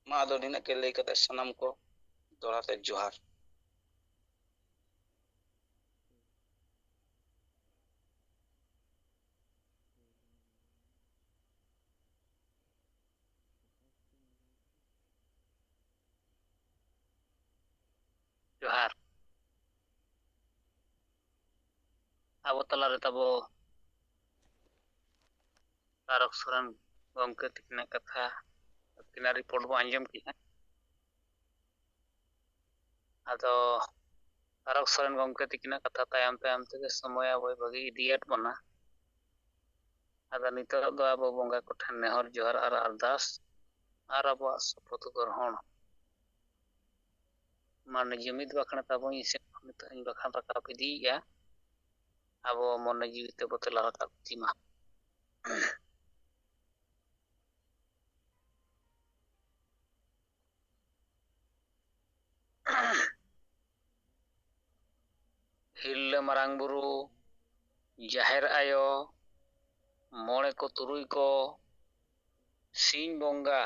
ᱢᱟ ᱟᱫᱚ ᱱᱤᱱᱟᱹᱜ ᱜᱮ ᱞᱟᱹᱭ ᱠᱟᱛᱮ ᱥᱟᱱᱟᱢ ᱠᱚ ᱫᱚᱦᱲᱟ ᱛᱮ ᱡᱚᱦᱟᱨ᱾ ᱡᱚᱦᱟᱨ᱾ ᱟᱵᱚ ᱛᱟᱞᱟᱨᱮ ᱛᱟᱵᱚ ᱛᱟᱨᱚᱠ ᱥᱚᱨᱮᱱ ᱜᱚᱢᱠᱮ ᱛᱤᱠᱤᱱᱟᱜ ᱠᱟᱛᱷᱟ, ᱛᱤᱠᱤᱱᱟᱜ ᱨᱤᱯᱳᱨᱴ ᱵᱚ ᱟᱸᱡᱚᱢ ᱠᱮᱫᱼᱟ᱾ ᱟᱫᱚ ᱛᱟᱨᱚᱠ ᱥᱚᱨᱮᱱ ᱜᱚᱢᱠᱮ ᱛᱤᱠᱤᱱᱟᱜ ᱠᱟᱛᱷᱟ ᱛᱟᱭᱚᱢ ᱛᱟᱭᱚᱢ ᱛᱮᱜᱮ ᱥᱚᱢᱚᱭ ᱟᱵᱚᱭ ᱵᱟᱹᱜᱤ ᱤᱫᱤᱭᱟᱫ ᱵᱚᱱᱟ᱾ ᱟᱫᱚ ᱱᱤᱛᱚᱜ ᱫᱚ ᱟᱵᱚ ᱵᱚᱸᱜᱟ ᱠᱚᱴᱷᱮᱱ ᱱᱮᱦᱚᱨ ᱡᱚᱦᱟᱨ ᱟᱨ ᱟᱨᱫᱟᱥ ᱟᱨ ᱟᱵᱚᱣᱟᱜ ᱥᱚᱯᱚᱛ ᱜᱨᱚᱦᱚᱬ᱾ ᱢᱟᱱᱮ ᱡᱩᱢᱤᱫ ᱵᱟᱠᱷᱟᱱ ᱛᱟᱵᱚ ᱤᱧ ᱥᱮᱫ ᱠᱷᱚᱱ ᱱᱤᱛᱚᱜ ᱤᱧ ᱵᱟᱠᱷᱟᱱ ᱨᱟᱠᱟᱵ ᱤᱫᱤᱭᱮᱫᱼᱟ᱾ ᱟᱵᱚ ᱢᱚᱱᱮ ᱡᱤᱣᱤ ᱛᱮᱵᱚ ᱛᱮᱞᱟ ᱨᱟᱠᱟᱵ ᱤᱫᱤ ᱢᱟ᱾ ᱦᱤᱨᱞᱟᱹ ᱢᱟᱨᱟᱝ ᱵᱩᱨᱩ, ᱡᱟᱦᱮᱨ ᱟᱭᱳ, ᱢᱚᱬᱮ ᱠᱚ ᱛᱩᱨᱩᱭ ᱠᱚ, ᱥᱤᱧ ᱵᱚᱸᱜᱟ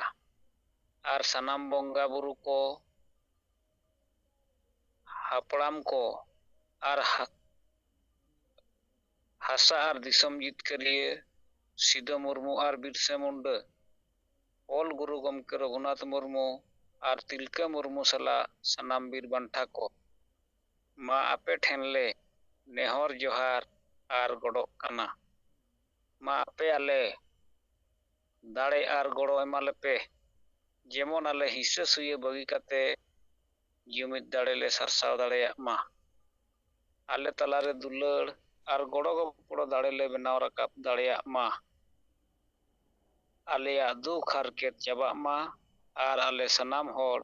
ᱟᱨ ᱥᱟᱱᱟᱢ ᱵᱚᱸᱜᱟ ᱵᱩᱨᱩ ᱠᱚ, ᱦᱟᱯᱲᱟᱢ ᱠᱚ ᱟᱨ ᱦᱟ-, ᱦᱟᱥᱟ ᱟᱨ ᱫᱤᱥᱚᱢ ᱡᱤᱛᱠᱟᱹᱨᱤᱭᱟᱹ ᱥᱤᱫᱟᱹ ᱢᱩᱨᱢᱩ ᱟᱨ ᱵᱤᱨᱥᱟᱹ ᱢᱩᱱᱰᱟᱹ, ᱚᱞ ᱜᱩᱨᱩ ᱜᱚᱢᱠᱮ ᱨᱚᱜᱷᱩᱱᱟᱛᱷ ᱢᱩᱨᱢᱩ ᱟᱨ ᱛᱤᱞᱠᱟᱹ ᱢᱩᱨᱢᱩ ᱥᱟᱞᱟᱜ ᱥᱟᱱᱟᱢ ᱵᱤᱨ ᱵᱟᱱᱴᱟ ᱠᱚ, ᱢᱟ ᱟᱯᱮ ᱴᱷᱮᱱ ᱞᱮ ᱱᱮᱦᱚᱨ ᱡᱚᱦᱟᱨ ᱟᱨ ᱜᱚᱲᱚᱜ ᱠᱟᱱᱟ᱾ ᱢᱟ ᱟᱯᱮ ᱟᱞᱮ ᱫᱟᱲᱮ ᱟᱨ ᱜᱚᱲᱚ ᱮᱢᱟ ᱞᱮᱯᱮ, ᱡᱮᱢᱚᱱ ᱟᱞᱮ ᱦᱤᱥᱟᱹ ᱥᱩᱭᱟᱹ ᱵᱟᱹᱜᱤ ᱠᱟᱛᱮ ᱡᱩᱢᱤᱫ ᱫᱟᱲᱮ ᱞᱮ ᱥᱟᱨᱥᱟᱣ ᱫᱟᱲᱮᱭᱟᱜ ᱢᱟ᱾ ᱟᱞᱮ ᱛᱟᱞᱟᱨᱮ ᱫᱩᱞᱟᱹᱲ ᱟᱨ ᱜᱚᱲᱚ ᱜᱚᱯᱚᱲᱚ ᱫᱟᱲᱮ ᱞᱮ ᱵᱮᱱᱟᱣ ᱨᱟᱠᱟᱵ ᱫᱟᱲᱮᱭᱟᱜ ᱢᱟ᱾ ᱟᱞᱮᱭᱟᱜ ᱫᱩᱠ ᱦᱟᱨᱠᱮᱛ ᱪᱟᱵᱟᱜ ᱢᱟ ᱟᱨ ᱟᱞᱮ ᱥᱟᱱᱟᱢ ᱦᱚᱲ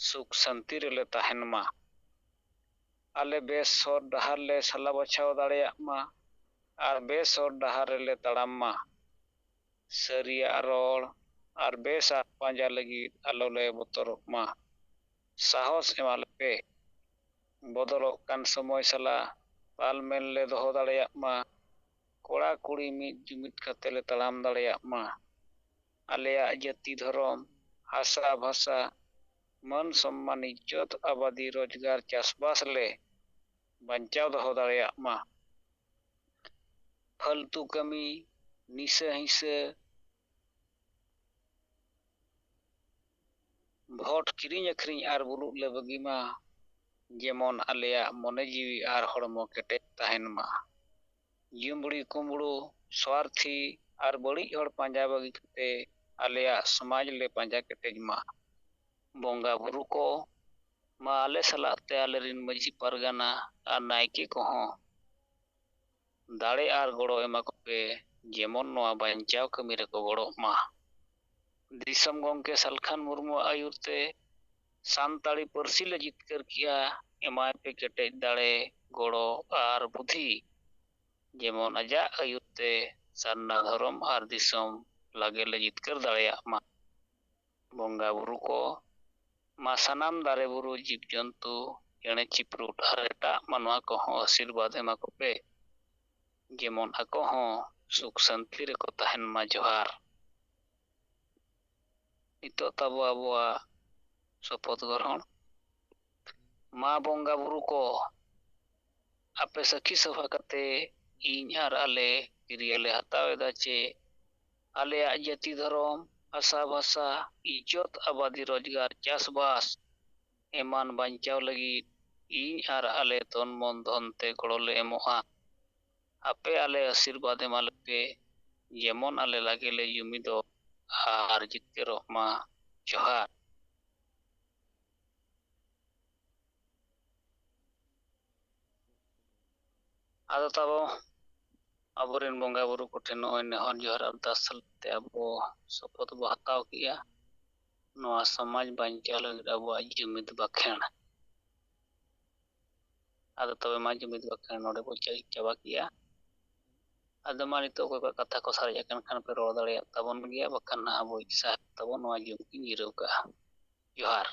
ᱥᱩᱠ ᱥᱟᱱᱛᱤ ᱨᱮᱞᱮ ᱛᱟᱦᱮᱱ ᱢᱟ᱾ ᱟᱞᱮ ᱵᱮᱥ ᱦᱚᱨ ᱰᱟᱦᱟᱨ ᱞᱮ ᱥᱟᱞᱟ ᱵᱟᱪᱷᱟᱣ ᱫᱟᱲᱮᱭᱟᱜ ᱢᱟ ᱟᱨ ᱵᱮᱥ ᱦᱚᱨ ᱰᱟᱦᱟᱨ ᱨᱮᱞᱮ ᱛᱟᱲᱟᱢ ᱢᱟ᱾ ᱥᱟᱹᱨᱤᱭᱟᱜ ᱨᱚᱲ ᱟᱨ ᱵᱮᱥᱟᱜ ᱯᱟᱸᱡᱟ ᱞᱟᱹᱜᱤᱫ ᱟᱞᱚᱞᱮ ᱵᱚᱛᱚᱨᱚᱜ ᱢᱟ᱾ ᱥᱟᱦᱚᱥ ᱮᱢᱟ ᱞᱮᱯᱮ᱾ ᱵᱚᱫᱚᱞᱚᱜ ᱠᱟᱱ ᱥᱚᱢᱚᱭ ᱥᱟᱞᱟᱜ ᱛᱟᱞᱢᱮᱞ ᱞᱮ ᱫᱚᱦᱚ ᱫᱟᱲᱮᱭᱟᱜ ᱢᱟ᱾ ᱠᱚᱲᱟ ᱠᱩᱲᱤ ᱢᱤᱫ ᱡᱩᱢᱤᱫ ᱠᱟᱛᱮ ᱞᱮ ᱛᱟᱲᱟᱢ ᱫᱟᱲᱮᱭᱟᱜ ᱢᱟ᱾ ᱟᱞᱮᱭᱟᱜ ᱡᱟᱹᱛᱤ ᱫᱷᱚᱨᱚᱢ, ᱦᱟᱥᱟ ᱵᱷᱟᱥᱟ, ᱢᱟᱹᱱ ᱥᱚᱢᱢᱟᱱ, ᱤᱡᱽᱡᱚᱛ, ᱟᱵᱟᱫᱤ, ᱨᱳᱡᱽᱜᱟᱨ, ᱪᱟᱥᱵᱟᱥ ᱞᱮ ᱵᱟᱧᱪᱟᱣ ᱫᱚᱦᱚ ᱫᱟᱲᱮᱭᱟᱜ ᱢᱟ᱾ ᱯᱷᱟᱹᱞᱛᱩ ᱠᱟᱹᱢᱤ, ᱱᱤᱥᱟᱹ ᱦᱤᱸᱥᱟᱹ, ᱵᱷᱳᱴ ᱠᱤᱨᱤᱧ ᱟᱹᱠᱷᱨᱤᱧ ᱟᱨ ᱵᱩᱞᱩᱜ ᱞᱮ ᱵᱟᱹᱜᱤ ᱢᱟ, ᱡᱮᱢᱚᱱ ᱟᱞᱮᱭᱟᱜ ᱢᱚᱱᱮ ᱡᱤᱣᱤ ᱟᱨ ᱦᱚᱲᱢᱚ ᱠᱮᱴᱮᱡ ᱛᱟᱦᱮᱱ ᱢᱟ᱾ ᱡᱩᱢᱵᱽᱲᱤ ᱠᱩᱢᱵᱽᱲᱩ, ᱥᱣᱟᱨᱛᱷᱤ ᱟᱨ ᱵᱟᱹᱲᱤᱡ ᱦᱚᱲ ᱯᱟᱸᱡᱟ ᱵᱟᱹᱜᱤ ᱠᱟᱛᱮ ᱟᱞᱮᱭᱟᱜ ᱥᱚᱢᱟᱡᱽ ᱞᱮ ᱯᱟᱸᱡᱟ ᱠᱮᱴᱮᱡ ᱢᱟ᱾ ᱵᱚᱸᱜᱟ ᱵᱩᱨᱩ ᱠᱚ, ᱢᱟ ᱟᱞᱮ ᱥᱟᱞᱟᱜ ᱛᱮ ᱟᱞᱮᱨᱤᱱ ᱢᱟᱹᱡᱷᱤ ᱯᱟᱨᱜᱟᱱᱟ ᱟᱨ ᱱᱟᱭᱠᱮ ᱠᱚᱦᱚᱸ ᱫᱟᱲᱮ ᱟᱨ ᱜᱚᱲᱚ ᱮᱢᱟ ᱠᱚᱯᱮ, ᱡᱮᱢᱚᱱ ᱱᱚᱣᱟ ᱵᱟᱧᱪᱟᱣ ᱠᱟᱹᱢᱤ ᱨᱮᱠᱚ ᱜᱚᱲᱚᱜ ᱢᱟ᱾ ᱫᱤᱥᱚᱢ ᱜᱚᱢᱠᱮ ᱥᱟᱞᱠᱷᱟᱱ ᱢᱩᱨᱢᱩᱣᱟᱜ ᱟᱹᱭᱩᱨ ᱛᱮ ᱥᱟᱱᱛᱟᱲᱤ ᱯᱟᱹᱨᱥᱤ ᱞᱮ ᱡᱤᱛᱠᱟᱹᱨ ᱠᱮᱜᱼᱟ᱾ ᱮᱢᱟᱭ ᱯᱮ ᱠᱮᱴᱮᱡ ᱫᱟᱲᱮ, ᱜᱚᱲᱚ ᱟᱨ ᱵᱩᱫᱷᱤ, ᱡᱮᱢᱚᱱ ᱟᱡᱟᱜ ᱟᱹᱭᱩᱨ ᱛᱮ ᱥᱟᱨᱱᱟ ᱫᱷᱚᱨᱚᱢ ᱟᱨ ᱫᱤᱥᱚᱢ ᱞᱟᱜᱮ ᱞᱮ ᱡᱤᱛᱠᱟᱹᱨ ᱫᱟᱲᱮᱭᱟᱜ ᱢᱟ᱾ ᱵᱚᱸᱜᱟ ᱵᱩᱨᱩ ᱠᱚ, ᱢᱟ ᱥᱟᱱᱟᱢ ᱫᱟᱨᱮ ᱵᱩᱨᱩ, ᱡᱤᱵᱽ ᱡᱚᱱᱛᱩ, ᱪᱮᱬᱮ ᱪᱤᱯᱨᱩᱫ ᱟᱨ ᱮᱴᱟᱜ ᱢᱟᱱᱣᱟ ᱠᱚᱦᱚᱸ ᱟᱥᱤᱨᱵᱟᱫᱽ ᱮᱢᱟ ᱠᱚᱯᱮ, ᱡᱮᱢᱚᱱ ᱟᱠᱚ ᱦᱚᱸ ᱥᱩᱠ ᱥᱟᱱᱛᱤ ᱨᱮᱠᱚ ᱛᱟᱦᱮᱱ ᱢᱟ᱾ ᱡᱚᱦᱟᱨ᱾ ᱱᱤᱛᱚᱜ ᱛᱟᱵᱚ ᱟᱵᱚᱣᱟᱜ ᱥᱚᱯᱚᱛ ᱜᱨᱚᱦᱚᱬ᱾ ᱢᱟ ᱵᱚᱸᱜᱟ ᱵᱩᱨᱩ ᱠᱚ, ᱟᱯᱮ ᱥᱟᱹᱠᱷᱤ ᱥᱚᱵᱷᱟ ᱠᱟᱛᱮ ᱤᱧ ᱟᱨ ᱟᱞᱮ ᱠᱤᱨᱭᱟᱹ ᱞᱮ ᱦᱟᱛᱟᱣ ᱮᱫᱟ ᱪᱮ ᱟᱞᱮᱭᱟᱜ ᱡᱟᱹᱛᱤ ᱫᱷᱚᱨᱚᱢ, ᱵᱷᱟᱥᱟ ᱵᱷᱟᱥᱟ, ᱤᱡᱽᱡᱚᱛ, ᱟᱵᱟᱫᱤ, ᱨᱳᱡᱽᱜᱟᱨ, ᱪᱟᱥᱵᱟᱥ ᱮᱢᱟᱱ ᱵᱟᱧᱪᱟᱣ ᱞᱟᱹᱜᱤᱫ ᱤᱧ ᱟᱨ ᱟᱞᱮ ᱛᱚᱱ ᱢᱚᱱ ᱫᱷᱚᱱ ᱛᱮ ᱜᱚᱲᱚ ᱞᱮ ᱮᱢᱚᱜᱼᱟ᱾ ᱟᱯᱮ ᱟᱞᱮ ᱟᱥᱤᱨᱵᱟᱫᱽ ᱮᱢᱟ ᱞᱮᱯᱮ, ᱡᱮᱢᱚᱱ ᱟᱞᱮ ᱞᱟᱜᱮ ᱞᱮ ᱡᱩᱢᱤᱫᱚᱜ ᱟᱨ ᱡᱤᱛᱠᱟᱹᱨᱚᱜ ᱢᱟ᱾ ᱡᱚᱦᱟᱨ᱾ ᱟᱫᱚ ᱛᱟᱵᱚ ᱟᱵᱚᱨᱮᱱ ᱵᱚᱸᱜᱟ ᱵᱩᱨᱩ ᱠᱚᱴᱷᱮᱱ ᱱᱚᱜᱼᱚᱭ ᱱᱮᱦᱚᱨ ᱡᱚᱦᱟᱨ ᱟᱨᱫᱟᱥ ᱥᱟᱞᱟᱜ ᱛᱮ ᱟᱵᱚ ᱥᱚᱯᱚᱛ ᱵᱚ ᱦᱟᱛᱟᱣ ᱠᱮᱜᱼᱟ ᱱᱚᱣᱟ ᱥᱚᱢᱟᱡᱽ ᱵᱟᱧᱪᱟᱣ ᱞᱟᱹᱜᱤᱫ ᱟᱵᱚᱣᱟᱜ ᱡᱩᱢᱤᱫ ᱵᱟᱠᱷᱮᱬ᱾ ᱟᱫᱚ ᱛᱚᱵᱮ ᱢᱟ ᱡᱩᱢᱤᱫ ᱵᱟᱠᱷᱮᱬ ᱱᱚᱰᱮ ᱵᱚ ᱪᱟ-, ᱪᱟᱵᱟ ᱠᱮᱜᱼᱟ᱾ ᱟᱫᱚ ᱢᱟ ᱱᱤᱛᱚᱜ ᱚᱠᱚᱭ ᱠᱚᱣᱟᱜ ᱠᱟᱛᱷᱟ ᱠᱚ ᱥᱟᱨᱮᱡ ᱟᱠᱟᱱ ᱠᱷᱟᱱ ᱯᱮ ᱨᱚᱲ ᱫᱟᱲᱮᱭᱟᱜ ᱛᱟᱵᱚᱱ ᱜᱮᱭᱟ, ᱵᱟᱠᱷᱟᱱ ᱱᱟᱦᱟᱜ ᱟᱵᱚ ᱥᱟᱦᱮᱵ ᱛᱟᱵᱚᱱ ᱱᱚᱣᱟ ᱡᱩᱢᱤᱫ ᱠᱤᱱ ᱡᱤᱨᱟᱹᱣ ᱠᱟᱜᱼᱟ᱾ ᱡᱚᱦᱟᱨ᱾